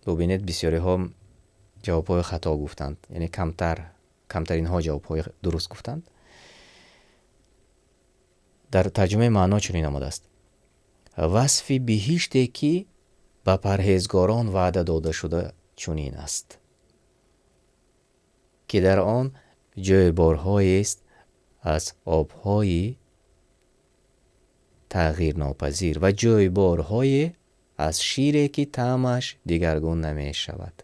бубинед бисёриҳо ҷавобҳои хато гуфтанд, яъне камтаринҳо ҷавобҳои дуруст гуфтанд. Дар тарҷумаи маъно чунин омадааст: васфи биҳиште ки ба парҳезгорон ваъда дода шуда чунин аст, ки дар он ҷӯйборҳоест аз обҳои тағйирнопазир ва ҷӯйборҳое аз шире ки таъмаш дигаргун намешавад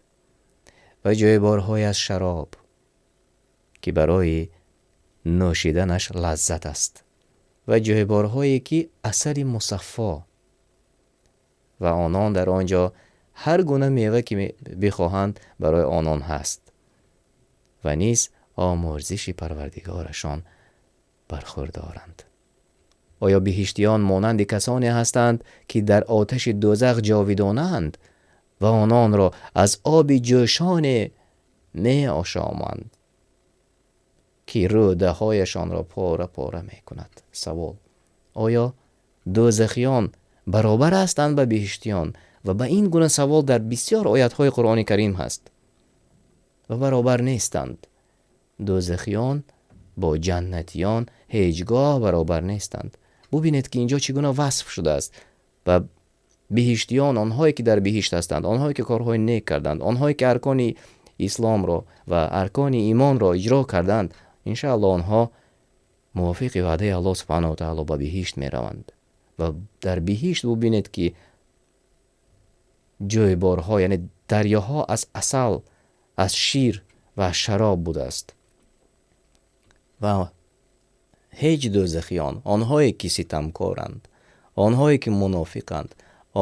ва ҷӯйборҳое аз шароб ки барои нӯшиданаш лаззат аст ва ҷӯйборҳое ки асари мусаффо ва онон дар он ҷо ҳар гуна мева ки бихоҳанд барои онон ҳаст ва низ омӯрзиши парвардигорашон бархӯрдоранд. Оё биҳиштиён монанди касоне ҳастанд, ки дар оташи дӯзах ҷовидонаанд ва ононро аз оби ҷӯшоне меошоманд, ки рӯдаҳояшонро пора-пора мекунад? Савол: оё дӯзахиён баробар ҳастанд ба биҳиштиён? Ва ба ин гуна савол дар бисёр оятҳои Қуръони Карим ҳаст. Ва баробар нестанд. Дӯзахиён бо ҷаннатиён ҳеҷ гоҳ баробар нестанд. Бубинед ки инҷо чӣ гуна васф шудааст. Ва биҳиштиён, онҳое ки дар биҳишт ҳастанд, онҳое ки корҳои нек карданд, онҳое ки аркони исломро ва аркони имонро иҷро карданд, иншааллоҳ онҳо мувофиқи ваъдаи Аллоҳ субҳанаҳу ва таъоло ба биҳишт мераванд. Ва дар биҳишт бубинед ки ҷӯйборҳо, яъне дарёҳо аз асал, аз шир ва аз шароб будааст. Ва ҳеҷ дӯзахиён, онҳое ки ситамкоранд, онҳое ки мунофиқанд,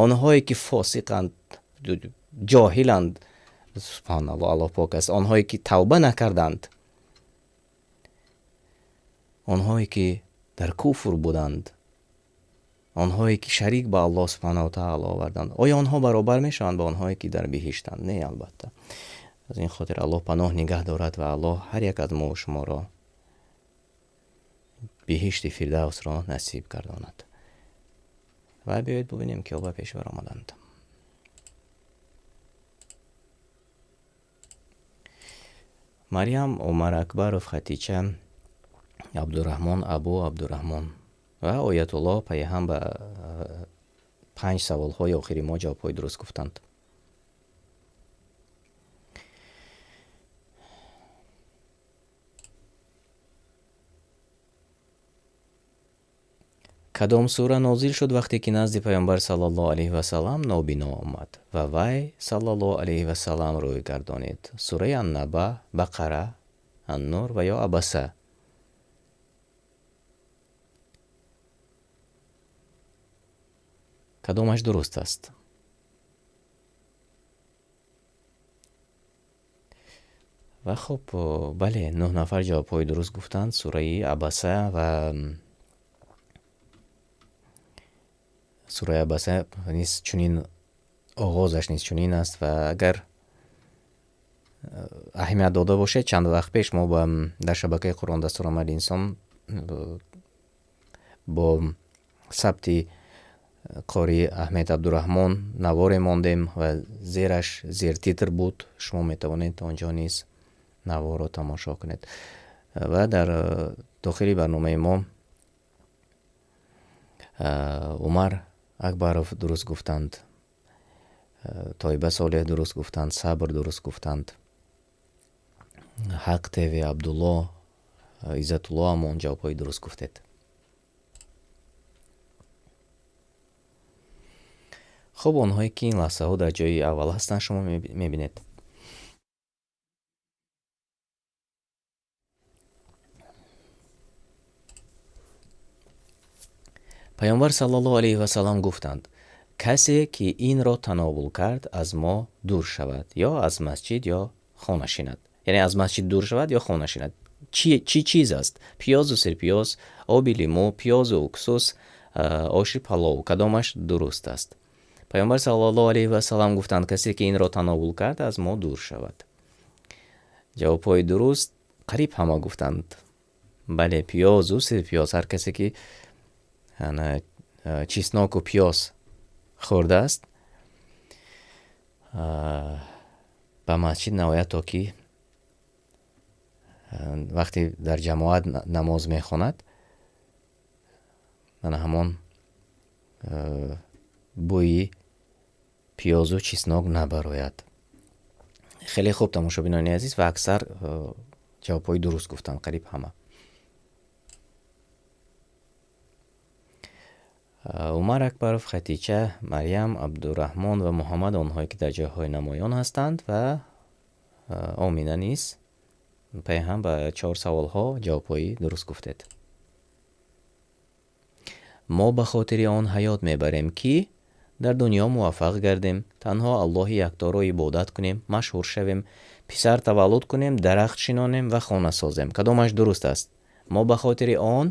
онҳое ки фосиқанд, ҷоҳиланд, субҳаналлоҳ, Аллоҳ пок аст, онҳое ки тавба накарданд, онҳое ки дар куфр буданд, онҳое ки шарик ба Аллоҳ субҳанаҳу ва таъоло оварданд, оё онҳо баробар мешаванд ба онҳое ки дар биҳиштанд? Не, албатта. Аз ин хотир Аллоҳ паноҳ нигаҳ дорад ва Аллоҳ ҳар як аз мо ва шуморо биҳишти фирдавсро насиб гардонад. Ва биёед бубинем ки ба пеш баромаданд. Марьям, Умар Акбаров, Хатича, Абдураҳмон, Абу Абдураҳмон ва Оятуллоҳ пайҳам ба 5 саволҳои охири мо ҷавобҳои дуруст гуфтанд. Кадом сура нозил шуд вақте ки назди Паёмбар саллаллоҳу алайҳи васаллам нобино омад ва вай саллаллоҳу алайҳи васаллам рӯй гардонид? Сураи Аннаба, Бақара, Аннур ва ё Абаса? Кадомаш дуруст аст? Ва хуб, бале, 9 нафар ҷавобҳои дуруст гуфтанд. Сураи Абаса ва сураи Абаса низ чунин оғозаш низ чунин аст ва агар аҳамият дода бошед, чанд вақт пеш мо дар шабакаи Қуръон дастурамали инсон бо сабти қори Аҳмед Абдураҳмон наворе мондем ва зераш зертитр буд. Шумо метавонед онҷо низ наворро тамошо кунед. Ва дар дохили барномаи мо Умар Акбаров дуруст гуфтанд, Тоиба Солеҳ дуруст гуфтанд, Сабр дуруст гуфтанд, Ҳақ ТВ, Абдулло, Иззатулло Амон ҷавобҳои дуруст гуфтед. Хуб, онҳое ки ин лаҳзаҳо дар ҷои аввал ҳастанд, шумо мебинед. Паёмбар саллаллоҳу алайҳи васаллам гуфтанд: касе ки инро тановул кард, аз мо дур шавад, ё аз масҷид, ё хона шинад. Яъне аз масҷид дур шавад ё хона шинад. Чӣ чиз аст? Пиёзу сирпиёз, оби лимӯ, пиёзу уксус, оши палов. Кадомаш дуруст аст? Паёмбар саллаллоҳу алайҳи васаллам гуфтанд: касе ки инро тановул кард, аз мо дур шавад. Ҷавобҳои дуруст қариб ҳама гуфтанд. Бале, пиёзу сирпиёз. Ҳар касе ки чесноку пиёз хӯрдааст, ба масҷид наояд, то ки вақте дар ҷамоат намоз мехонад, ана ҳамон бӯи пиёзу чеснок набарояд. Хеле хуб, тамошобинони азиз, ва аксар ҷавобҳои дуруст гуфтанд, қариб ҳама. Умар Акбаров, Хатича, Марьям, Абдураҳмон ва Муҳаммад, онҳое ки дар ҷойҳои намоён ҳастанд, ва Омина низ пайҳам ба 4 саволҳо ҷавобҳои дуруст гуфтед. Мо ба хотири он ҳаёт мебарем, ки дар дунё муваффақ гардем, танҳо Аллоҳи якторо ибодат кунем, машҳур шавем, писар таваллуд кунем, дарахт шинонем ва хона созем. Кадомаш дуруст аст? Мо ба хотири он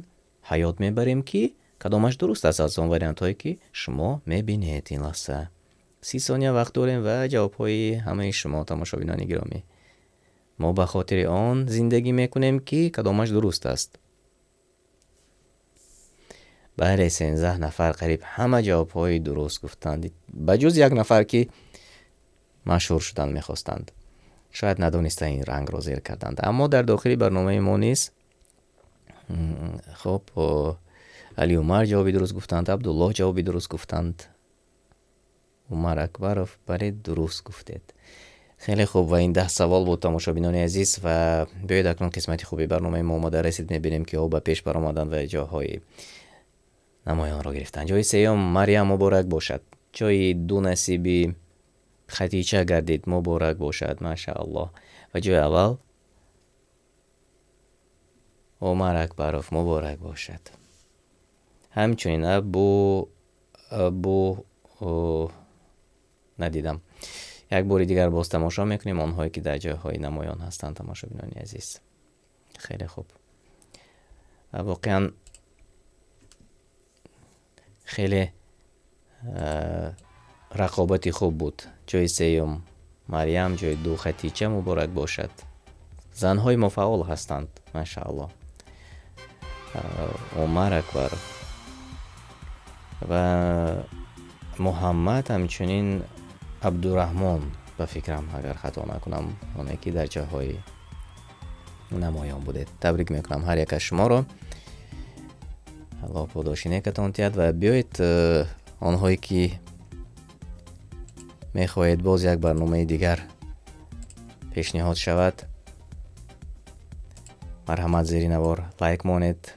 ҳаёт мебарем, ки кадомаш дуруст аст аз он вариантҳое ки шумо мебинед ин лаҳза. 30 сония вақт дорем ва ҷавобҳои ҳамаи шумо, тамошобинони гиромӣ. Мо ба хотири он зиндагӣ мекунем, ки кадомаш дуруст аст. Бале, 13 нафар қариб ҳама ҷавобҳои дуруст гуфтанд, ба ҷуз як нафар, ки машҳур шудан мехостанд. Шояд надониста ин рангро зер карданд. Аммо дар дохили барномаи мо низ хуб, Али Умар ҷавоби дуруст гуфтанд, Абдуллоҳ ҷавоби дуруст гуфтанд, Умар Акбаров, бале, дуруст гуфтед. Хеле хуб, ва ин 10 савол буд, тамошобинони азиз, ва биёед акнун қисмати хуби барномаи мо омода расид. Мебинем, ки ҳо ба пеш баромаданд ва ҷойҳои намоёнро гирифтанд. Ҷои сеюм Марьям, муборак бошад. Ҷои ду насиби Хатича гардид, муборак бошад, машааллоҳ. Ва ҷои аввал Умар Акбаров, муборак бошад. Ҳамчунин Абу надидам. Як бори дигар боз тамошо мекунем онҳое ки дар ҷойҳои намоён ҳастанд, тамошобинони азиз. Хеле хуб. Воқеан хеле рақобати хуб буд. Ҷои сеюм Марьям, ҷои ду Хатича, муборак бошад. Занҳои мо фаъол ҳастанд, машааллоҳ. Умар Акбар ва Муҳаммад, ҳамчунин Абдураҳмон, ба фикрам, агар хато накунам, оне ки дар ҷойҳои намоён будед. Табрик мекунам ҳар як аз шуморо. Аллоҳ подоши некатон диҳад. Ва биёед, онҳое ки мехоҳед боз як барномаи дигар пешниҳод шавад, марҳамат, зери навор лайк монед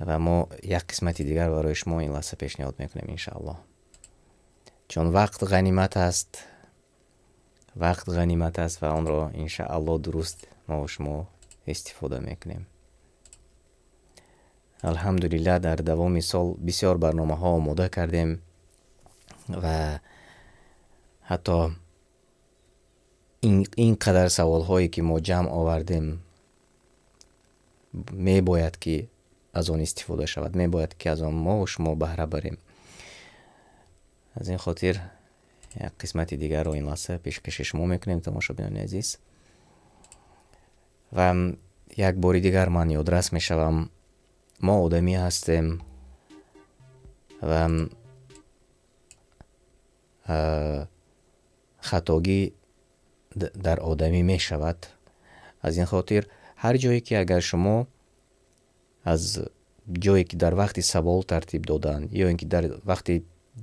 ва мо як қисмати дигар барои шумо ин лаҳза пешниҳод мекунем, иншааллоҳ. Чун вақт ғанимат аст, вақт ғанимат аст ва онро иншааллоҳ дуруст мо шумо истифода мекунем. Алҳамдулиллаҳ, дар давоми сол бисёр барномаҳо омода кардем ва ҳатто ин қадар саволҳое ки мо ҷамъ овардем, мебояд ки аз он истифода шавад, мебояд ки аз он мо шумо баҳра барем. Аз ин хотир як қисмати дигарро ин лаҳза пешкаши шумо мекунем, тамошобинони азиз. Ва як бори дигар ман ёдрас мешавам, мо одамӣ ҳастем ва хатогӣ дар одамӣ мешавад. Аз ин хотир Ҳар ҷое ки агар шумо аз ҷое ки дар вақти савол тартиб додан ё ин ки дар вақти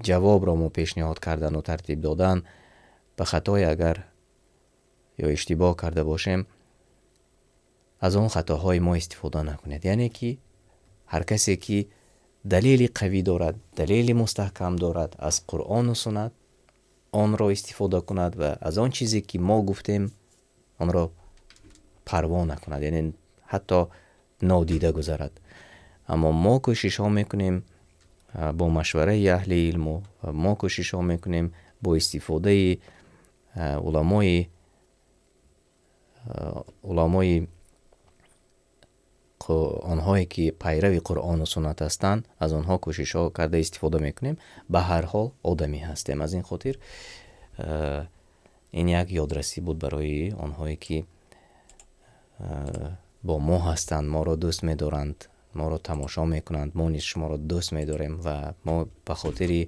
ҷавобро мо пешниҳод кардану тартиб додан ба хатое агар ё иштибоҳ карда бошем, аз он хатоҳои мо истифода накунед. Яъне ки ҳар касе ки далели қавӣ дорад, далели мустаҳкам дорад аз Қуръону суннат, онро истифода кунад ва аз он чизе ки мо гуфтем онро парво накунад, яъне ҳатто нодида гузарад. Аммо мо кӯшишҳо мекунем бо машвараи аҳли илму мо кӯшишҳо мекунем бо истифодаи уламои онҳое ки пайрави Қуръону суннат ҳастанд, аз онҳо кӯшишҳо карда истифода мекунем. Ба ҳар ҳол одамӣ ҳастем. Аз ин хотир ин як ёдрасӣ буд барои онҳое ки бо мо ҳастанд, моро дӯст медоранд, моро тамошо мекунанд. Мо низ шуморо дӯст медорем ва мо ба хотири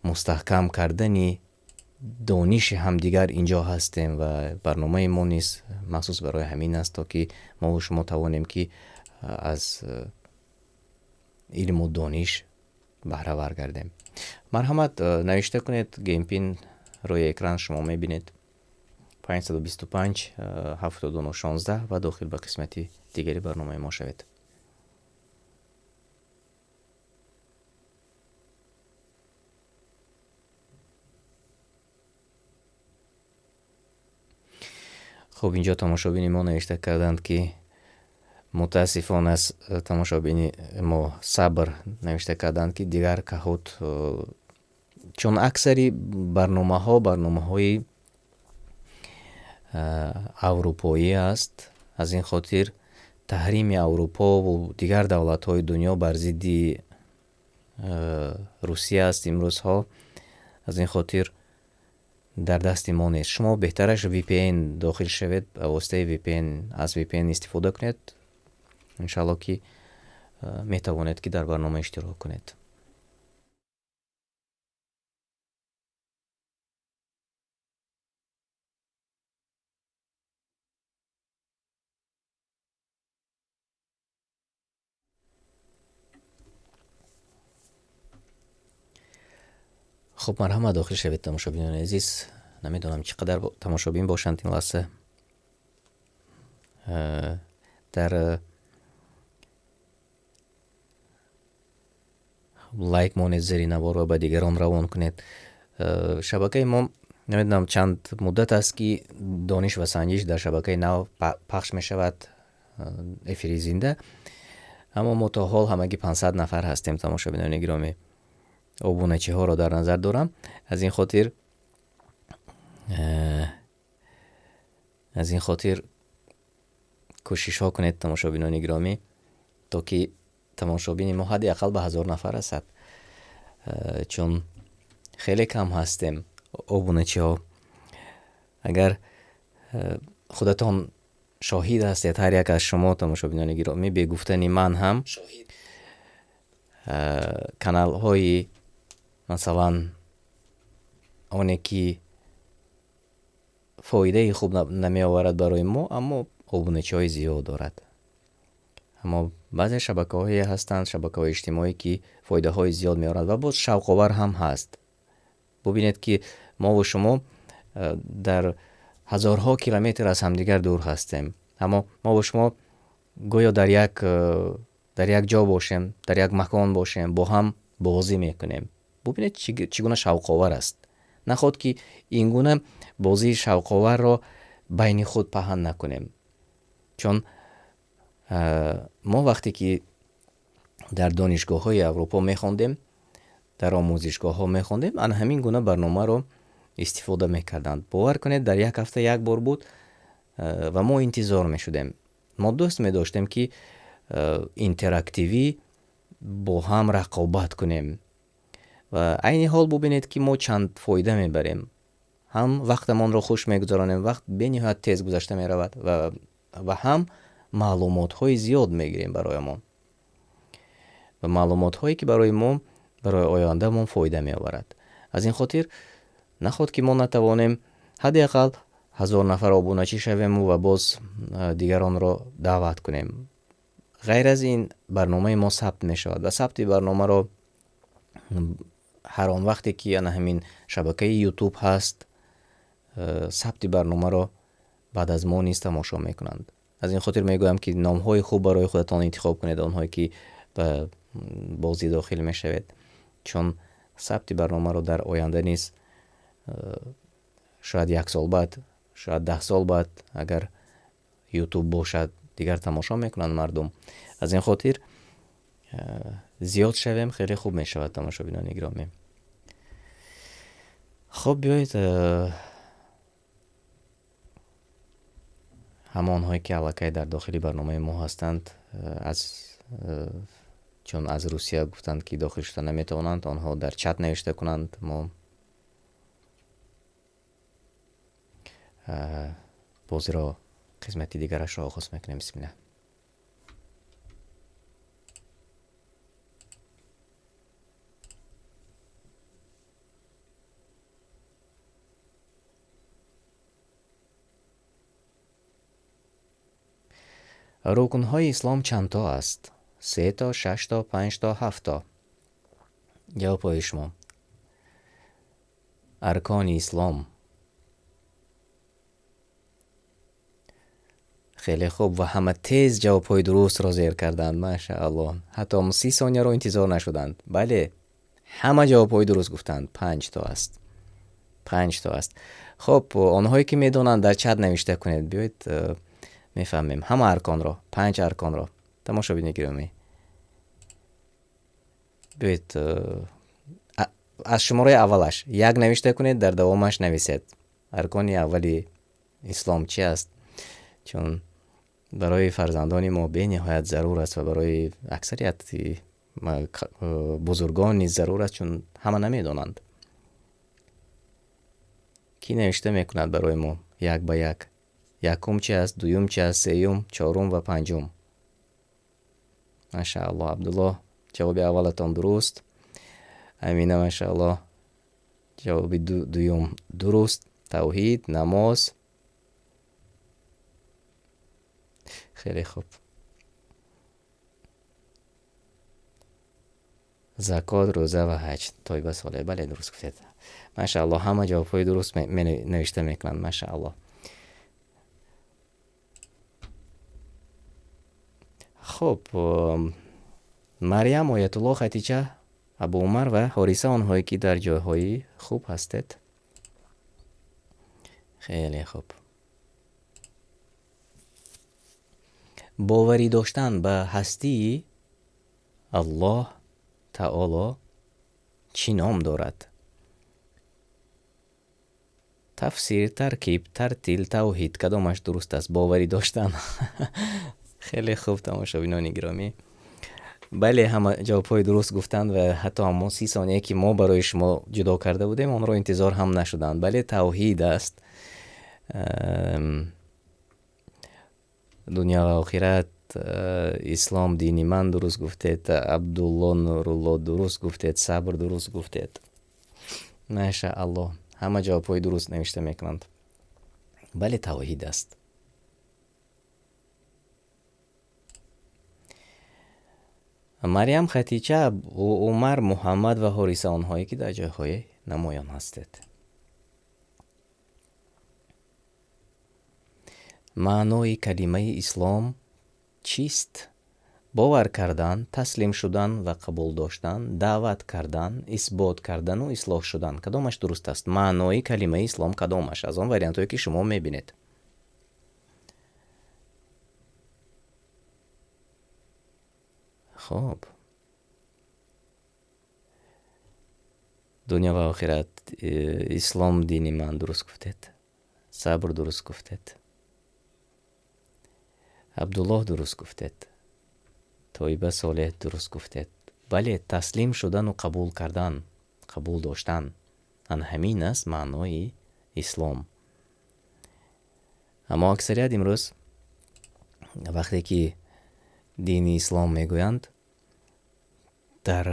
мустаҳкам кардани дониши ҳамдигар инҷо ҳастем ва барномаи мо низ махсус барои ҳамин аст, то ки мо шумо тавонем ки аз илму дониш баҳравар гардем. Марҳамат, навишта кунед геймпин рӯи экран шумо мебинед 525 79 16 ва дохил ба қисмати дигари барномаи мо шавед. Хуб, инҷо тамошобини мо навишта карданд ки мутаассифона аз тамошобини мо Сабр навишта карданд ки дигар Kahoot, чун аксари барномаҳо барномаҳои аврупоӣ аст, аз ин хотир таҳрими Аврупову дигар давлатҳои дунё бар зидди Русия аст имрӯзҳо. Аз ин хотир дар дасти мо нест. Шумо беҳтараш VPN дохил шавед, ба воситаи VPN аз VPN истифода кунед. Иншалло ки метавонед ки дар барнома иштирок кунед. Хуб, марҳамат, дохил шавед, тамошобинони азиз. Намедонам чӣ қадар тамошобин бошанд ин лаҳза. Дар лайк монед зери навор ва ба дигарон равон кунед. Шабакаи мо намедонам чанд муддат аст ки дониш ва санҷиш дар шабакаи нав пахш мешавад, эфири зинда, аммо мо то ҳол ҳамагӣ 500 нафар ҳастем, тамошобинони гиромӣ. Обуначиҳоро дар назар дорам. Аз ин хотир кӯшишҳо кунед, тамошобинони гиромӣ, то ки тамошобини мо ҳадди ақал ба 1000 нафар расад, чун хеле кам ҳастем обуначиҳо. Агар худатон шоҳид ҳастед, ҳар як аз шумо тамошобинони гиромӣ, бе гуфтани ман ҳам каналҳои масалан оне ки фоидаи хуб намеоварад барои мо, аммо обуначиҳои зиёд дорад. Аммо баъзе шабакаҳое ҳастанд, шабакаҳои иҷтимоӣ, ки фоидаҳои зиёд меоранд ва боз шавқовар ҳам ҳаст. Бубинед ки мову шумо дар ҳазорҳо километр аз ҳамдигар дур ҳастем, аммо мову шумо гӯё дар як ҷо бошем, дар як макон бошем, бо ҳам бозӣ мекунем. Бубинед чӣ гуна шавқовар аст. Наход ки ин гуна бозии шавқоварро байни худ паҳн накунем, чун мо вақте ки дар донишгоҳҳои Аврупо мехондем, дар омӯзишгоҳҳо мехондем, ана ҳамин гуна барномаро истифода мекарданд. Бовар кунед, дар як ҳафта як бор буд ва мо интизор мешудем. Мо дӯст медоштем ки интерактивӣ бо ҳам рақобат кунем. Ва айни ҳол бубинед ки мо чанд фоида мебарем. Ҳам вақтамонро хуш мегузаронем, вақт бениҳоят тез гузашта меравад ва ҳам маълумотҳои зиёд мегирем бароямон. Ва маълумотҳое ки барои мо, барои ояндамон фоида меоварад. Аз ин хотир наход ки мо натавонем ҳадди ақал 1000 нафар обуначӣ шавему ва боз дигаронро даъват кунем. Ғайр аз ин, барномаи мо сабт мешавад ва сабти барномаро ҳар он вақте ки ана ҳамин шабакаи YouTube ҳаст, сабти барномаро баъд аз мо низ тамошо мекунанд. Аз ин хотир мегӯям, ки номҳои хуб барои худатон интихоб кунед, онҳое ки ба бозӣ дохил мешавед, чун сабти барномаро дар оянда низ, шояд 1 сол баъд, шояд 10 сол баъд, агар YouTube бошад, дигар тамошо мекунанд мардум. Аз ин хотир зиёд шавем, хеле хуб мешавад, тамошобинони гиромӣ. Хуб, биёед ҳамонҳое ки аллакай дар дохили барномаи мо ҳастанд, чун аз Русия гуфтанд, ки дохил шуда наметавонанд, онҳо дар чат навишта кунанд. Мо бозиро қисмати дигарашро оғоз мекунем. Бисмиллаҳ. Рукнҳои ислом чандто аст? 3 то, 6 то, 5 то, 7 то. Ҷавобҳои шумо. Аркони ислом. Хеле хуб ва ҳама тез ҷавобҳои дурустро зер карданд. Машааллоҳ. Ҳатто 30 сонияро интизор нашуданд. Бале, ҳама ҷавобҳои дуруст гуфтанд. 5 то аст. 5 то аст. Хуб, онҳое ки медонанд дар чат навишта кунед. Биёед мефаҳмем ҳама арконро, 5 арконро. Тамошобини гиромӣ, биёед аз шумораи аввалаш 1 навишта кунед, дар давомаш нависед. Аркони аввали ислом чи аст? Чун барои фарзандони мо бениҳоят зарур аст ва барои аксарияти бузургон низ зарур аст, чун ҳама намедонанд. Кӣ навишта мекунад барои мо як ба як? Якум чи аст, дуюм чи аст, сеюм, чорум ва панҷум? Машааллоҳ, Абдуллоҳ, ҷавоби аввалатон дуруст. Амина, машааллоҳ, ҷавоби дуюм дуруст. Тавҳид, намоз. Хеле хуб. Закот, рӯза ва ҳаҷ. Тойба Солеҳ, бале, дуруст гуфтед. Машааллоҳ, ҳама ҷавобҳои дуруст навишта мекунанд. Машааллоҳ. Хуб, Марьям, Оятуллоҳ, Хатича, Абу Умар ва Ҳориса, онҳое ки дар ҷойҳои хуб ҳастед. Хеле хуб. Боварӣ доштан ба ҳастии Аллоҳ Таоло чӣ ном дорад? Тафсир, таркиб, тартил, тавҳид. Кадомаш дуруст аст? Боварӣ доштан. Хеле хуб, тамошобинони гиромӣ. Бале, ҳама ҷавобҳои дуруст гуфтанд ва ҳатто ҳамон 30 сонияе ки мо барои шумо ҷудо карда будем, онро интизор ҳам нашуданд. Бале, тавҳид аст. Дунё ва охират, ислом дини ман дуруст гуфтед, Абдулло Нурулло дуруст гуфтед, Сабр дуруст гуфтед. Машааллоҳ, ҳама ҷавобҳои дуруст навишта мекунанд. Бале, тавҳид аст. Марьям, Хатича, Абу Умар, Муҳаммад ва Ҳориса, онҳое ки дар ҷойҳои намоён ҳастед. Маънои калимаи ислом чист? Бовар кардан, таслим шудан ва қабул доштан, даъват кардан, исбот кардану ислоҳ шудан. Кадомаш дуруст аст? Маънои калимаи ислом кадомаш? Аз он вариантҳое ки шумо мебинед. Хоб. Дунё ва охират, ислом дини ман дуруст гуфтед. Сабр дуруст гуфтед. Абдуллоҳ дуруст гуфтед. Тоиба Солеҳ дуруст гуфтед. Бале, таслим шудану қабул кардан, қабул доштан. Ан ҳамин аст маънои ислом. Аммо аксарият имрӯз вақте ки дини ислом мегӯянд, дар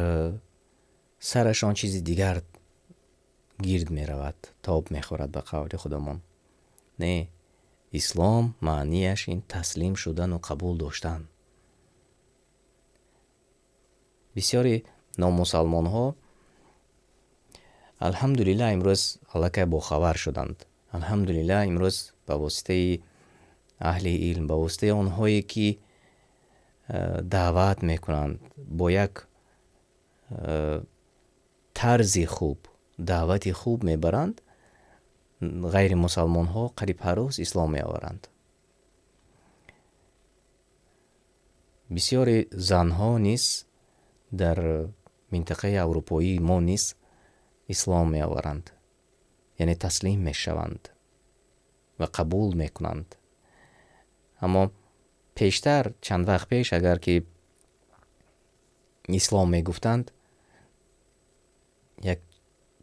сарашон чизи дигар гирд меравад, тоб мехӯрад ба қавли худамон. Не, ислом маънияш ин таслим шудану қабул доштан. Бисёри номусалмонҳо алҳамдулиллаҳ имрӯз аллакай бохабар шуданд. Алҳамдулиллаҳ имрӯз ба воситаи аҳли илм, ба воситаи онҳое ки даъват мекунанд бо як тарзи хуб, даъвати хуб мебаранд, ғайримусалмонҳо қариб ҳар рӯз ислом меоваранд. Бисёри занҳо низ дар минтақаи аврупоии мо низ ислом меоваранд, яъне таслим мешаванд ва қабул мекунанд. Аммо пештар, чанд вақт пеш, агар ки ислом мегуфтанд, як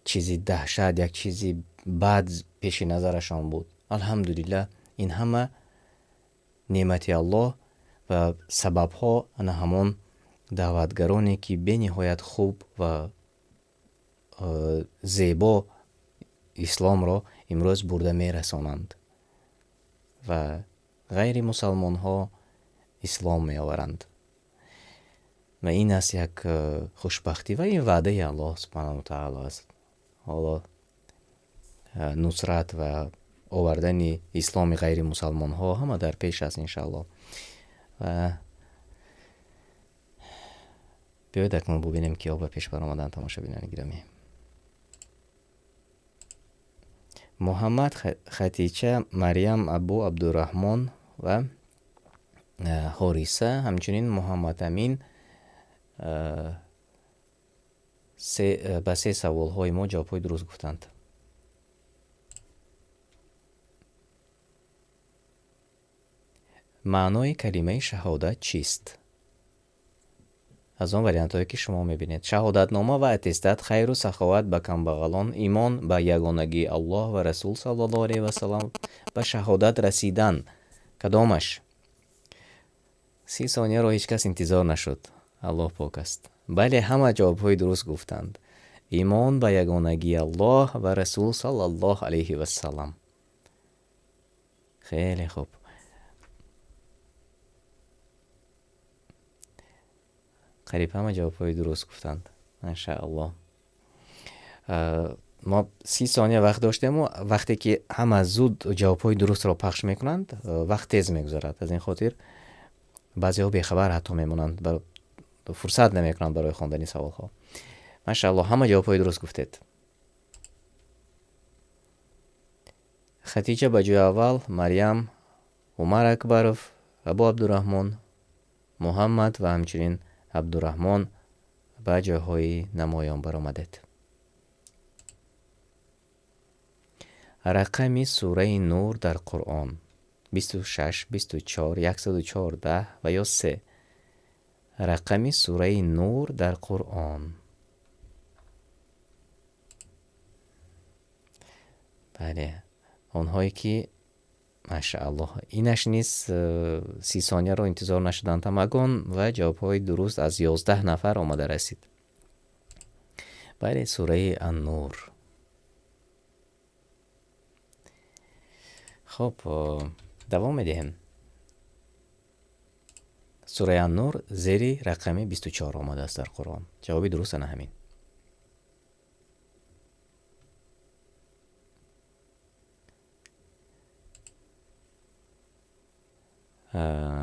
чизи даҳшат, як чизи бад пеши назарашон буд. Алҳамдулиллаҳ, ин ҳама неъмати Аллоҳ ва сабабҳо ана ҳамон даъватгароне ки бениҳоят хуб ва зебо исломро имрӯз бурда мерасонанд ва ғайримусалмонҳо ислом меоваранд. Ва ин аст як хушбахтӣ ва ин ваъдаи Аллоҳ субҳанаҳу ва таъоло аст. Ҳоло нусрат ва овардани исломи ғайримусалмонҳо ҳама дар пеш аст иншааллоҳ. Ва биёед акнун бубинем киҳо ба пеш баромаданд, тамошобинони гиромӣ. Муҳаммад, Хатича, Марьям, Абу Абдураҳмон ва Ҳориса, ҳамчунин Муҳаммад Амин ба се саволҳои мо ҷавобҳои дуруст гуфтанд. Маънои калимаи шаҳодат чист? Аз он вариантҳое ки шумо мебинед: шаҳодатнома ва аттестат, хайру саховат ба камбағалон, имон ба ягонагии Аллоҳ ва Расул саллаллоҳу алайҳи васаллам, ба шаҳодат расидан. Кадомаш? 30 сонияро ҳеҷ кас интизор нашуд. Аллоҳ пок аст. Бале, ҳама ҷавобҳои дуруст гуфтанд. Имон ба ягонагии Аллоҳ ва Расул саллаллоҳу алайҳи васаллам. Хеле хуб. Қариб ҳама ҷавобҳои дуруст гуфтанд. Машааллоҳ. Мо 30 сония вақт доштему, вақте ки ҳама зуд ҷавобҳои дурустро пахш мекунанд, вақт тез мегузарад. Аз ин хотир баъзеҳо бехабар ҳатто мемонанд, фурсат намекунанд барои хондани саволҳо. Машааллоҳ, ҳама ҷавобҳои дуруст гуфтед. Хатича ба ҷои аввал, Марьям, Умар Акбаров, Абу Абдураҳмон, Муҳаммад ва ҳамчунин Абдураҳмон ба ҷойҳои намоён баромадед. Рақами сураи Нур дар Қуръон 26, 24, 114 ва ё 3. Рақами сураи Нур дар Қуръон. Бале, онҳое ки машааллоҳ, инаш низ 30 сонияро интизор нашуданд ҳамагон ва ҷавобҳои дуруст аз 11 нафар омада расид. Бале, сураи Ан-Нур. Хоб, давом медиҳем. Сураи Ан-Нур зери рақами 24 омадааст дар Қуръон. Ҷавоби дуруст ана ҳамин.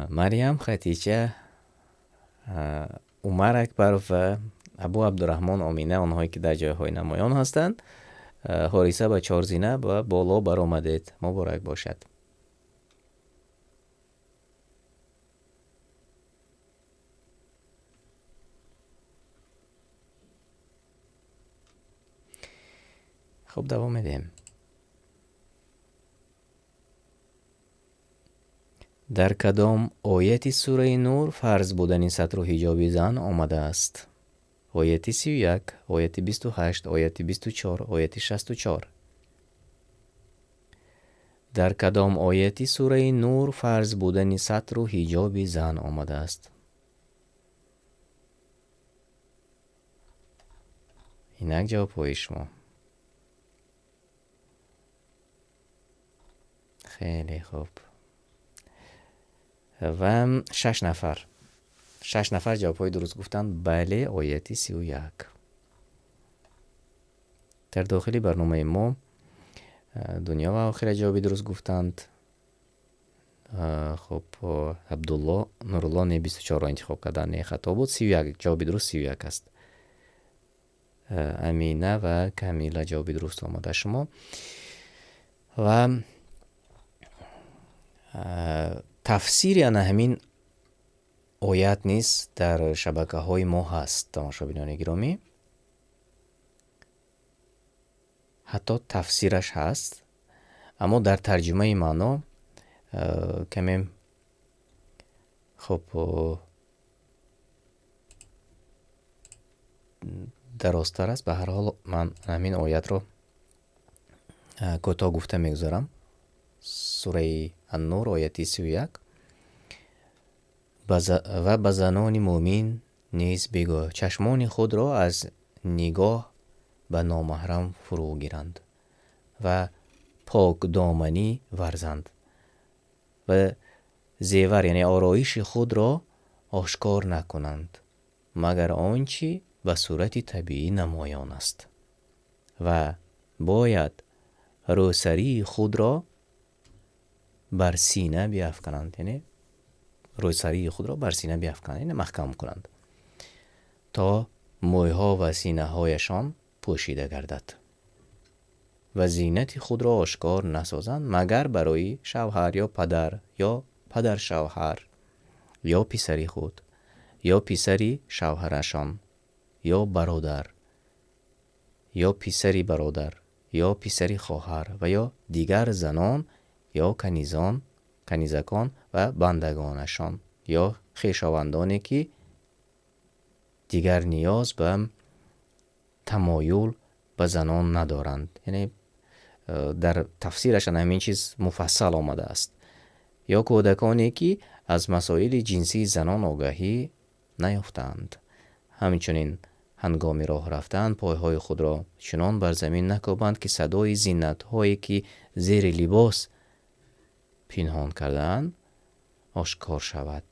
Марьям, Хатича, Умар Акбаров ва Абу Абдураҳмон Омина, онҳое ки дар ҷойҳои намоён ҳастанд, Ҳориса ба 4 зина ба боло баромадед. Муборак бошад. Хуб, давом медиҳем. Дар кадом ояти сураи Нур фарз будани сатру ҳиҷоби зан омадааст? Ояти 31, ояти 28, ояти 24, ояти 64. Дар кадом ояти сураи Нур фарз будани сатру ҳиҷоби зан омадааст? Инак ҷавобҳои шумо. Хеле хуб. Ва 6 нафар ҷавобҳои дуруст гуфтанд. Бале, ояти 31. Дар дохили барномаи мо Дунё ва Охира ҷавоби дуруст гуфтанд. Хуб, Абдулло, Нурулло не, 24-ро интихоб карданд. Не, хато буд, 31, ҷавоби дуруст 31 аст. Амина ва Камила, ҷавоби дуруст омада шумо. Ва тафсири ана ҳамин оят низ дар шабакаҳои мо ҳаст, тамошобинони гиромӣ. Ҳатто тафсираш ҳаст, аммо дар тарҷумаи маъно каме, хуб, дарозтар аст. Ба ҳар ҳол, ман ҳамин оятро кӯтоҳ гуфта мегузарам. Сураи Аннур, ояти 31: «Ва ба занони мӯмин низ бигӯ, чашмони худро аз нигоҳ ба номаҳрам фурӯ гиранд ва покдоманӣ варзанд ва зевар, яъне ороиши худро ошкор накунанд, магар он чӣ ба сурати табиӣ намоён аст, ва бояд рӯсарии худро бар сина биафкананд», яъне рӯсарии худро бар сина биафкананд, яъне маҳкам кунанд, «то мӯйҳо ва синаҳояшон пӯшида гардад, ва зинати худро ошкор насозанд, магар барои шавҳар ё падар ё падаршавҳар ё писари худ ё писари шавҳарашон ё бародар ё писари бародар ё писари хоҳар ва ё дигар занон ё канизон, канизакон ва бандагонашон ё хешовандоне, ки дигар ниёз ба тамоюл ба занон надоранд». Яъне дар тафсираш ҳамин чиз муфассал омадааст. «Ё кӯдаконе, ки аз масоили ҷинсии занон огаҳӣ наёфтаанд. Ҳамчунин ҳангоми роҳ рафтан пойҳои худро чунон бар замин накӯбанд, ки садои зинатҳое, ки зери либос пинҳон кардаанд, ошкор шавад.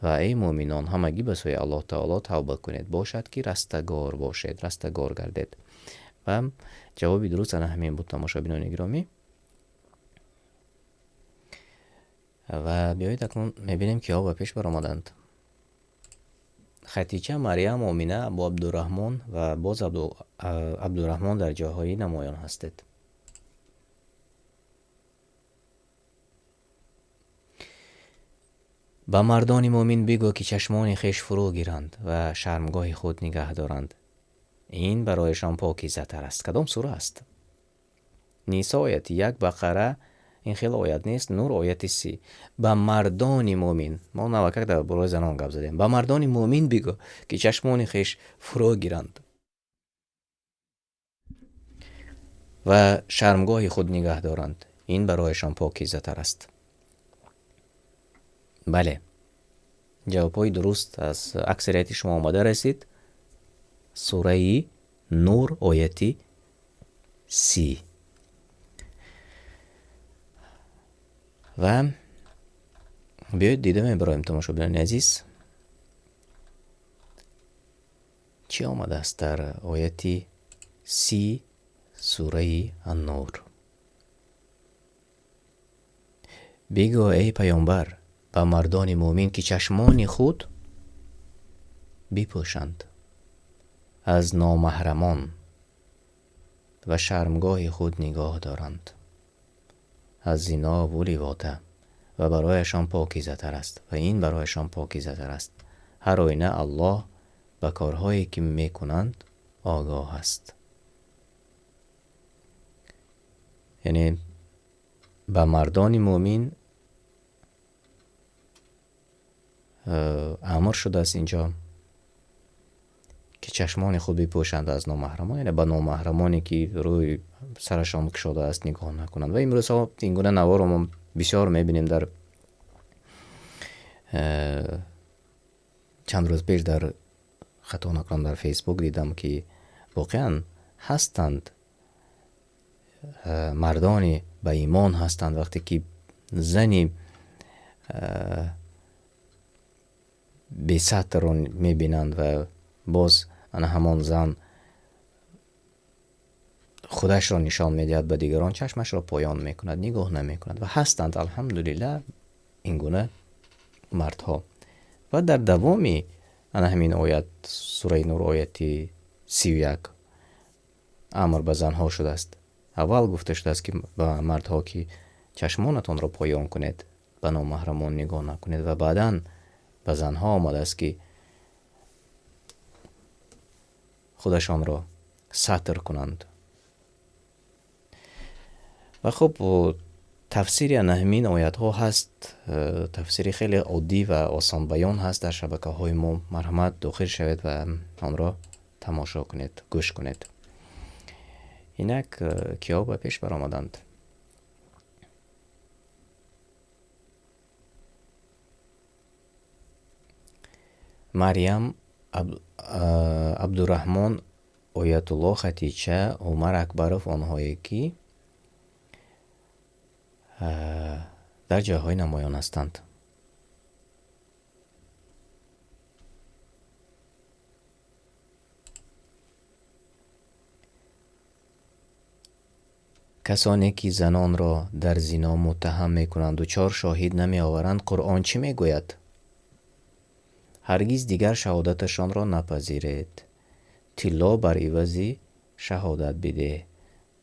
Ва эй мӯминон, ҳамагӣ ба сӯи Аллоҳ таоло тавба кунед, бошад, ки растагор бошед, растагор гардед». Ва ҷавоби дуруст ана ҳамин буд, тамошобинони гиромӣ. Ва биёед, акнун мебинем, киҳо ба пеш баромаданд. Хатича, Марьям, Омина, Абу Абдураҳмон ва боз Абдураҳмон дар ҷойҳои намоён ҳастед. Ба мардони мӯмин бигӯ, ки чашмони хеш фурӯ гиранд ва шармгоҳи худ нигаҳ доранд. Ин барояшон покизатар аст. Кадом сура аст? Нисо ояти 1, Бақара ин хел оят нест, Нур ояти 30. Ба мардони мӯмин, мо навакак дар бораи занон гап задем, ба мардони мӯмин бигӯ, ки чашмони хеш фурӯ гиранд ва шармгоҳи худ нигаҳ доранд. Ин барояшон покизатар аст. Бале, ҷавобҳои дуруст аз аксарияти шумо омада расид. Сураи Нур, ояти 30. Ва биёед, дида мебароем, тамошобинони азиз, чӣ омадааст дар ояти 30 сураи Аннур. Бигӯ, эй паёмбар, ба мардони мӯмин, ки чашмони худ бипӯшанд аз номаҳрамон ва шармгоҳи худ нигоҳ доранд аз зинову ливота, ва барояшон покизатар аст, ва ин барояшон покизатар аст. Ҳар оина Аллоҳ ба корҳое, ки мекунанд, огоҳ аст. Яъне ба мардони мӯмин амр шудааст инҷо, ки чашмони худ бипӯшанд аз номаҳрамон, яъне ба номаҳрамоне, ки рӯи сарашон кушодааст, нигоҳ накунанд. Ва имрӯзҳо ин гуна наворо мо бисёр мебинем. Дар чанд рӯз пеш, дар хато накунам, дар Фейсбук дидам, ки воқеан ҳастанд. Мардони ба имон ҳастанд, вақте ки зани бесатрро мебинанд ва боз ана ҳамон зан худашро нишон медиҳад ба дигарон, чашмашро поён мекунад, нигоҳ намекунад. Ва ҳастанд, алҳамдулиллаҳ, ин гуна мардҳо. Ва дар давоми ана ҳамин оят, сураи Нур ояти 31, амр ба занҳо шудааст. Аввал гуфта шудааст, ки ба мардҳо, ки чашмонатонро поён кунед, ба номаҳрамон нигоҳ накунед, ва баъдан ба занҳо омадааст, ки худашонро сатр кунанд. Ва хуб, тафсири ана ҳамин оятҳо ҳаст, тафсири хеле оддӣ ва осонбаён ҳаст дар шабакаҳои мо. Марҳамат, дохил шавед ва онро тамошо кунед, гӯш кунед. Инак киҳо ба пеш баромаданд? Марьям, Абдураҳмон, Оятулло, Хатича, Умар Акбаров, онҳое ки дар ҷойҳои намоён ҳастанд. Касоне ки занонро дар зино муттаҳам мекунанду 4 шоҳид намеоваранд, Қуръон чӣ мегӯяд? Ҳаргиз дигар шаҳодаташонро напазиред. Тилло бар ивази шаҳодат бидеҳ.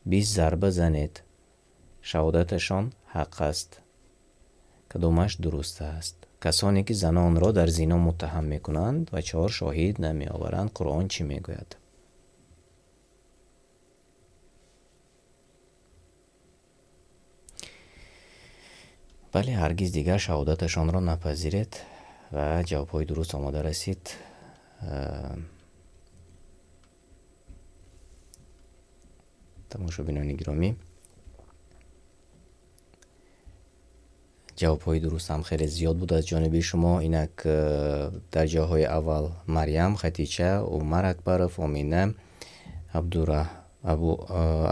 20 зарба занед. Шаҳодаташон ҳақ аст. Кадомаш дуруст аст? Касоне ки занонро дар зино муттаҳам мекунанд ва 4 шоҳид намеоваранд, Қуръон чӣ мегӯяд? Бале, ҳаргиз дигар шаҳодаташонро напазиред. Ва ҷавобҳои дуруст омода расид. Тамошобинони гиромӣ, ҷавобҳои дуруст ҳам хеле зиёд буд аз ҷониби шумо. Инак дар ҷойҳои аввал Марьям, Хатича, Умар Акбаров, Омина,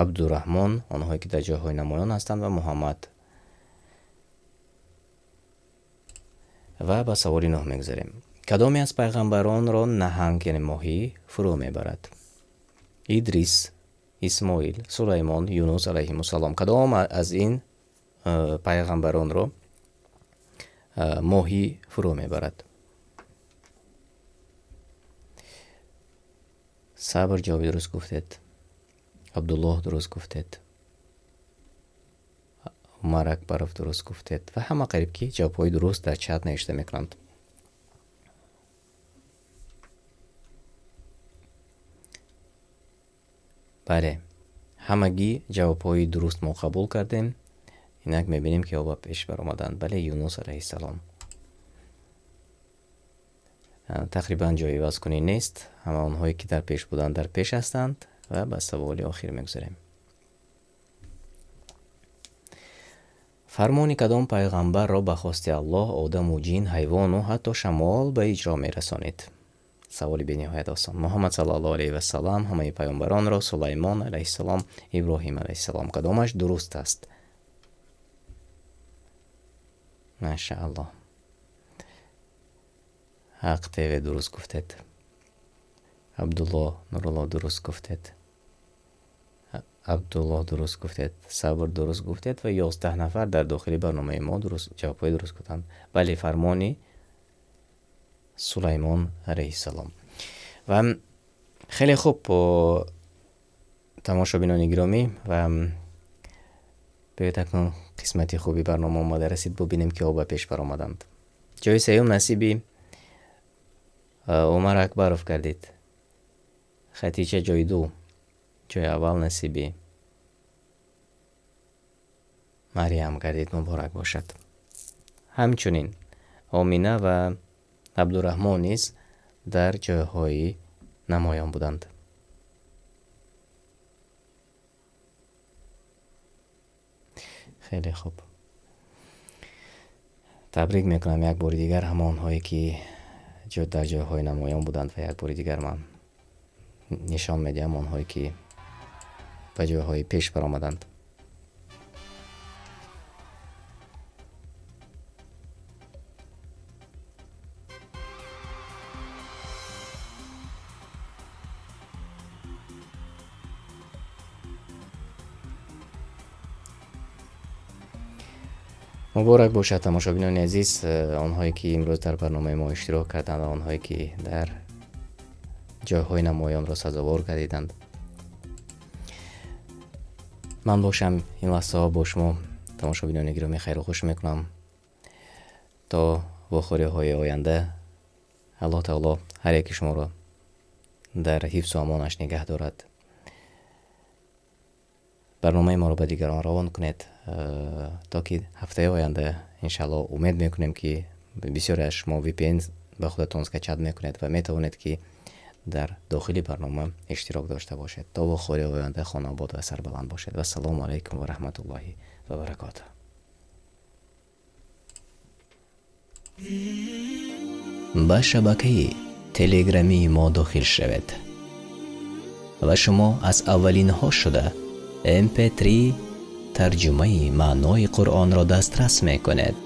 Абдураҳмон, онҳое ки дар ҷойҳои намоён ҳастанд, ва Муҳаммад. Ва ба саволи 9 мегузарем. Кадоме аз пайғамбаронро наҳанг, яъне моҳӣ, фурӯ мебарад? Идрис, Исмоил, Сулаймон, Юнус алайҳимуссалом. Кадом аз ин пайғамбаронро моҳӣ фурӯ мебарад? Сабр ҷавоби дуруст гуфтед. Абдуллоҳ дуруст гуфтед. Умар Акбаров дуруст гуфтед. Ва ҳама қариб ки ҷавобҳои дуруст дар чат навишта мекунанд. Бале, ҳамагӣ ҷавобҳои дуруст мо қабул кардем. Инак мебинем ки ба пеш баромаданд. Бале, Юнус алайҳиссалом. Тақрибан ҷои ивазкунӣ нест. Ҳама онҳое ки дар пеш буданд дар пеш ҳастанд. Ва ба саволи охир мегузарем. Фармони кадом пайғамбарро ба хости Аллоҳ одаму ҷин, ҳайвону ҳатто шамол ба иҷро мерасонид? Саволи бениҳоят осон. Муҳаммад саллаллоҳу алайҳи вассалам ҳамаи пайғамбаронро, Сулаймон алайҳиссалом, Иброҳим алайҳиссалом. Кадомаш дуруст аст? Машааллоҳ. Ҳақ ТВ дуруст гуфтед. Абдуллоҳ Нуруллоҳ дуруст гуфтед. Абдуллоҳ дуруст гуфтед. Сабр дуруст гуфтед ва 11 нафар дар дохили барномаи мо ҷавобҳои дуруст гуфтанд. Бале, фармони Сулаймон алайҳиссалом. Ва хеле хуб, тамошобинони гиромӣ, ва биёед акнун қисмати хуби барнома омада расид, бубинем ки ба пеш баромаданд. Ҷои сеюм насиби Умар Акбаров гардид. Хатича ҷои ду, ҷои аввал насиби Марьям гардид. Муборак бошад. Ҳамчунин Омина ва Абдураҳмон низ дар ҷойҳои намоён буданд. Хеле хуб. Табрик мекунам як бори дигар ҳамонҳое ки дар ҷойҳои намоён буданд ва як бори дигар ман нишон медиҳам онҳое ки ба ҷойҳои пеш баромаданд. Муборак бошад, тамошобинони азиз, онҳое ки имрӯз дар барномаи мо иштирок карданд ва онҳое ки дар ҷойҳои намоёнро сазовор гардиданд. Ман бошам ин лаҳзаҳо бо шумо, тамошобинони гиромӣ, хайру хуш мекунам то вохӯриҳои оянда. Аллоҳ таоло ҳар яки шуморо дар ҳифзу амонаш нигаҳ дорад. Барномаи моро ба дигарон равон кунед, то ки ҳафтаи оянда иншааллоҳ умед мекунем, ки бисёре аз шумо VPN ба худатон скачать мекунед ва метавонед, ки дар дохили барнома иштирок дошта бошед. То вохӯрии оянда хонаобод ва сарбаланд бошед. Вассалому алайкум ва раҳматуллоҳи ва баракотуҳ. Ба шабакаи телеграмии мо дохил шавед ва шумо аз аввалинҳо шуда mp3 тарҷумаи маънои Қуръонро дастрас мекунед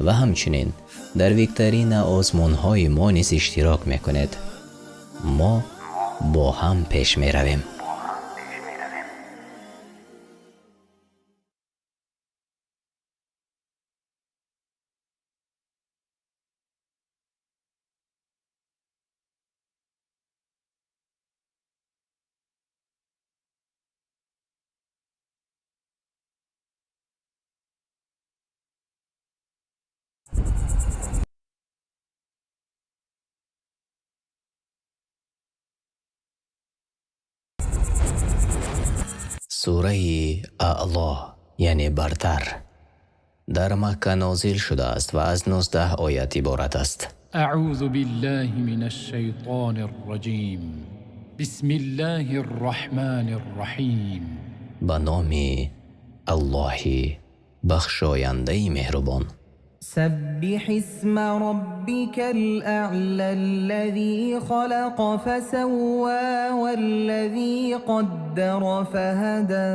ва ҳамчунин дар викторина озмунҳои мо низ иштирок мекунед. Мо бо ҳам пеш меравем. Сураи Аъло, яъне бартар, дар Макка нозил шудааст ва аз 19 оят иборат аст. أعوذ بالله من الشيطان الرجيم. بسم الله الرحمن الرحيم. Ба номи Аллоҳи бахшояндаи меҳрубон. سبح اسم ربك الأعلى الذي خلق فسوى والذي قدر فهدى.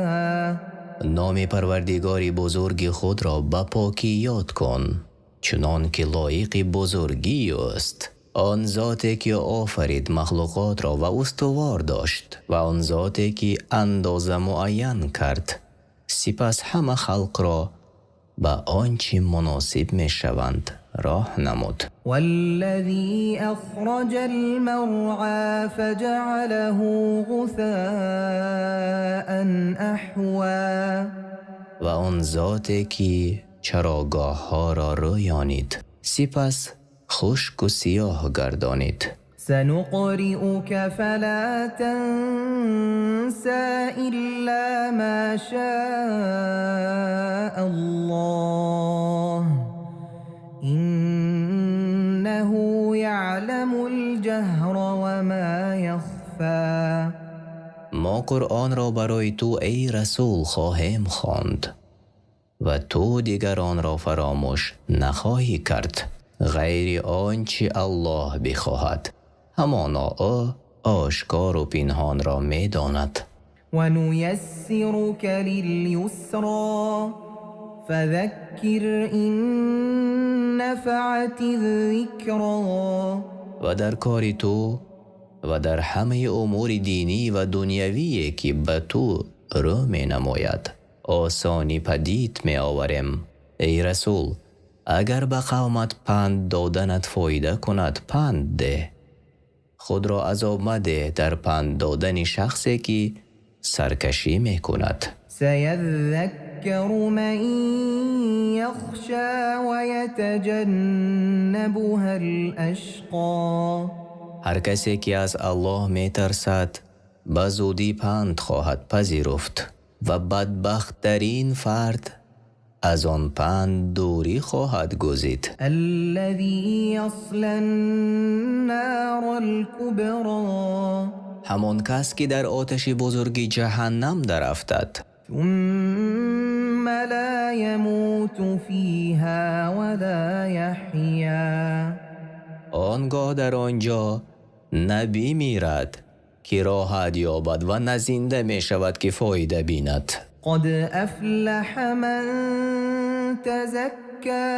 Номи Парвардигори бузурги худро ба покӣ ёд кун, чунон ки лоиқи бузургӣ ӯст. Он зоте ки офарид махлуқотро ва устувор дошт, ва он зоте ки андоза муайян кард, сипас ҳама халқро ба он чӣ муносиб мешаванд роҳ намуд. والذي أخرج المرعى فجعله غثاء أحوى. Ва он зоте ки чарогоҳҳоро рӯёнид, сипас хушку сиёҳ гардонид. سنقرئك فلا تنسى إلا ما شاء الله إنه يعلم الجهر وما يخفى. Мо Қуръонро барои ту, эй расул, хоҳем хонд ва ту дигар онро фаромӯш нахоҳӣ кард, ғайри он чӣ Аллоҳ бихоҳад. Ҳамоно ӯ ошкору пинҳонро медонад. ونيسرك لليسرى فذكر إن نفعت الذكرى. Ва дар кори ту ва дар ҳамаи умури динӣ ва дунявие ки ба ту рӯ менамояд, осонӣ падид меоварем. Эй расул, агар ба қавмат панд доданат фоида кунад, панд деҳ. Худро азоб мадеҳ дар панд додани шахсе ки саркашӣ мекунад. سيذكر من يخشى ويتجنبها الأشقى. Ҳар касе ки аз Аллоҳ метарсад, ба зудӣ панд хоҳад пазируфт ва бадбахттарин фард аз он панд дурӣ хоҳад гузид. الذي يصلى النار الكبرى. Ҳамон кас ки дар оташи бузурги ҷаҳаннам дарафтад, ثم لا يموت فيها ولا يحيا. Он гоҳ дар он ҷо на бимирад, ки роҳат ёбад, ва на зинда мешавад, ки фоида бинад. قد أفلح من تزكى.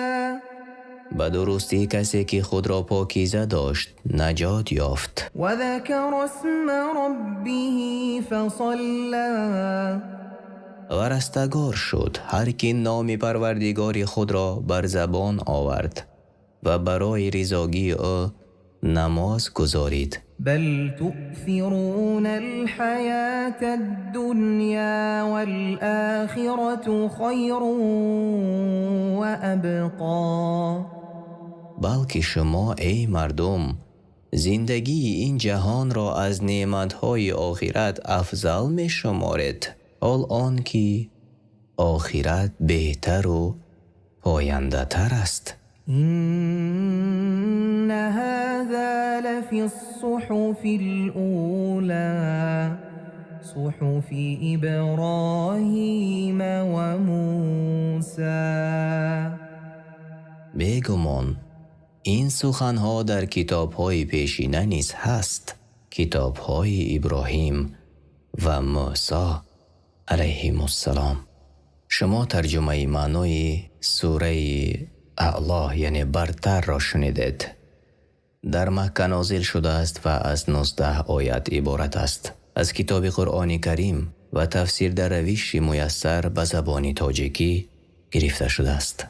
Ба дурустӣ касе ки худро покиза дошт, наҷот ёфт. وذكر اسم ربه فصلى. Ва растагор шуд ҳар ки номи Парвардигори худро бар забон овард ва барои ризогии ӯ намоз гузорид. بل تؤثرون الحياة الدنيا والآخرة خير وأبقى. Балки шумо, эй мардум, зиндагии ин ҷаҳонро аз неъматҳои охират афзал мешуморед, ҳол он ки охират беҳтару пояндатар аст. إن هذا لفي الصحف الأولى صحف إبراهيم وموسى. Бегумон, ин суханҳо дар китобҳои пешина низ ҳаст, китобҳои Иброҳим ва Мӯсо алайҳимуссалом. Шумо тарҷумаи маънои сураи Аъло, яъне бартарро шунидед. Дар Макка нозил шудааст ва аз 19 оят иборат аст. Аз китоби Қуръони Карим ва тафсир дар равиши муяссар ба забони тоҷикӣ гирифта шудааст.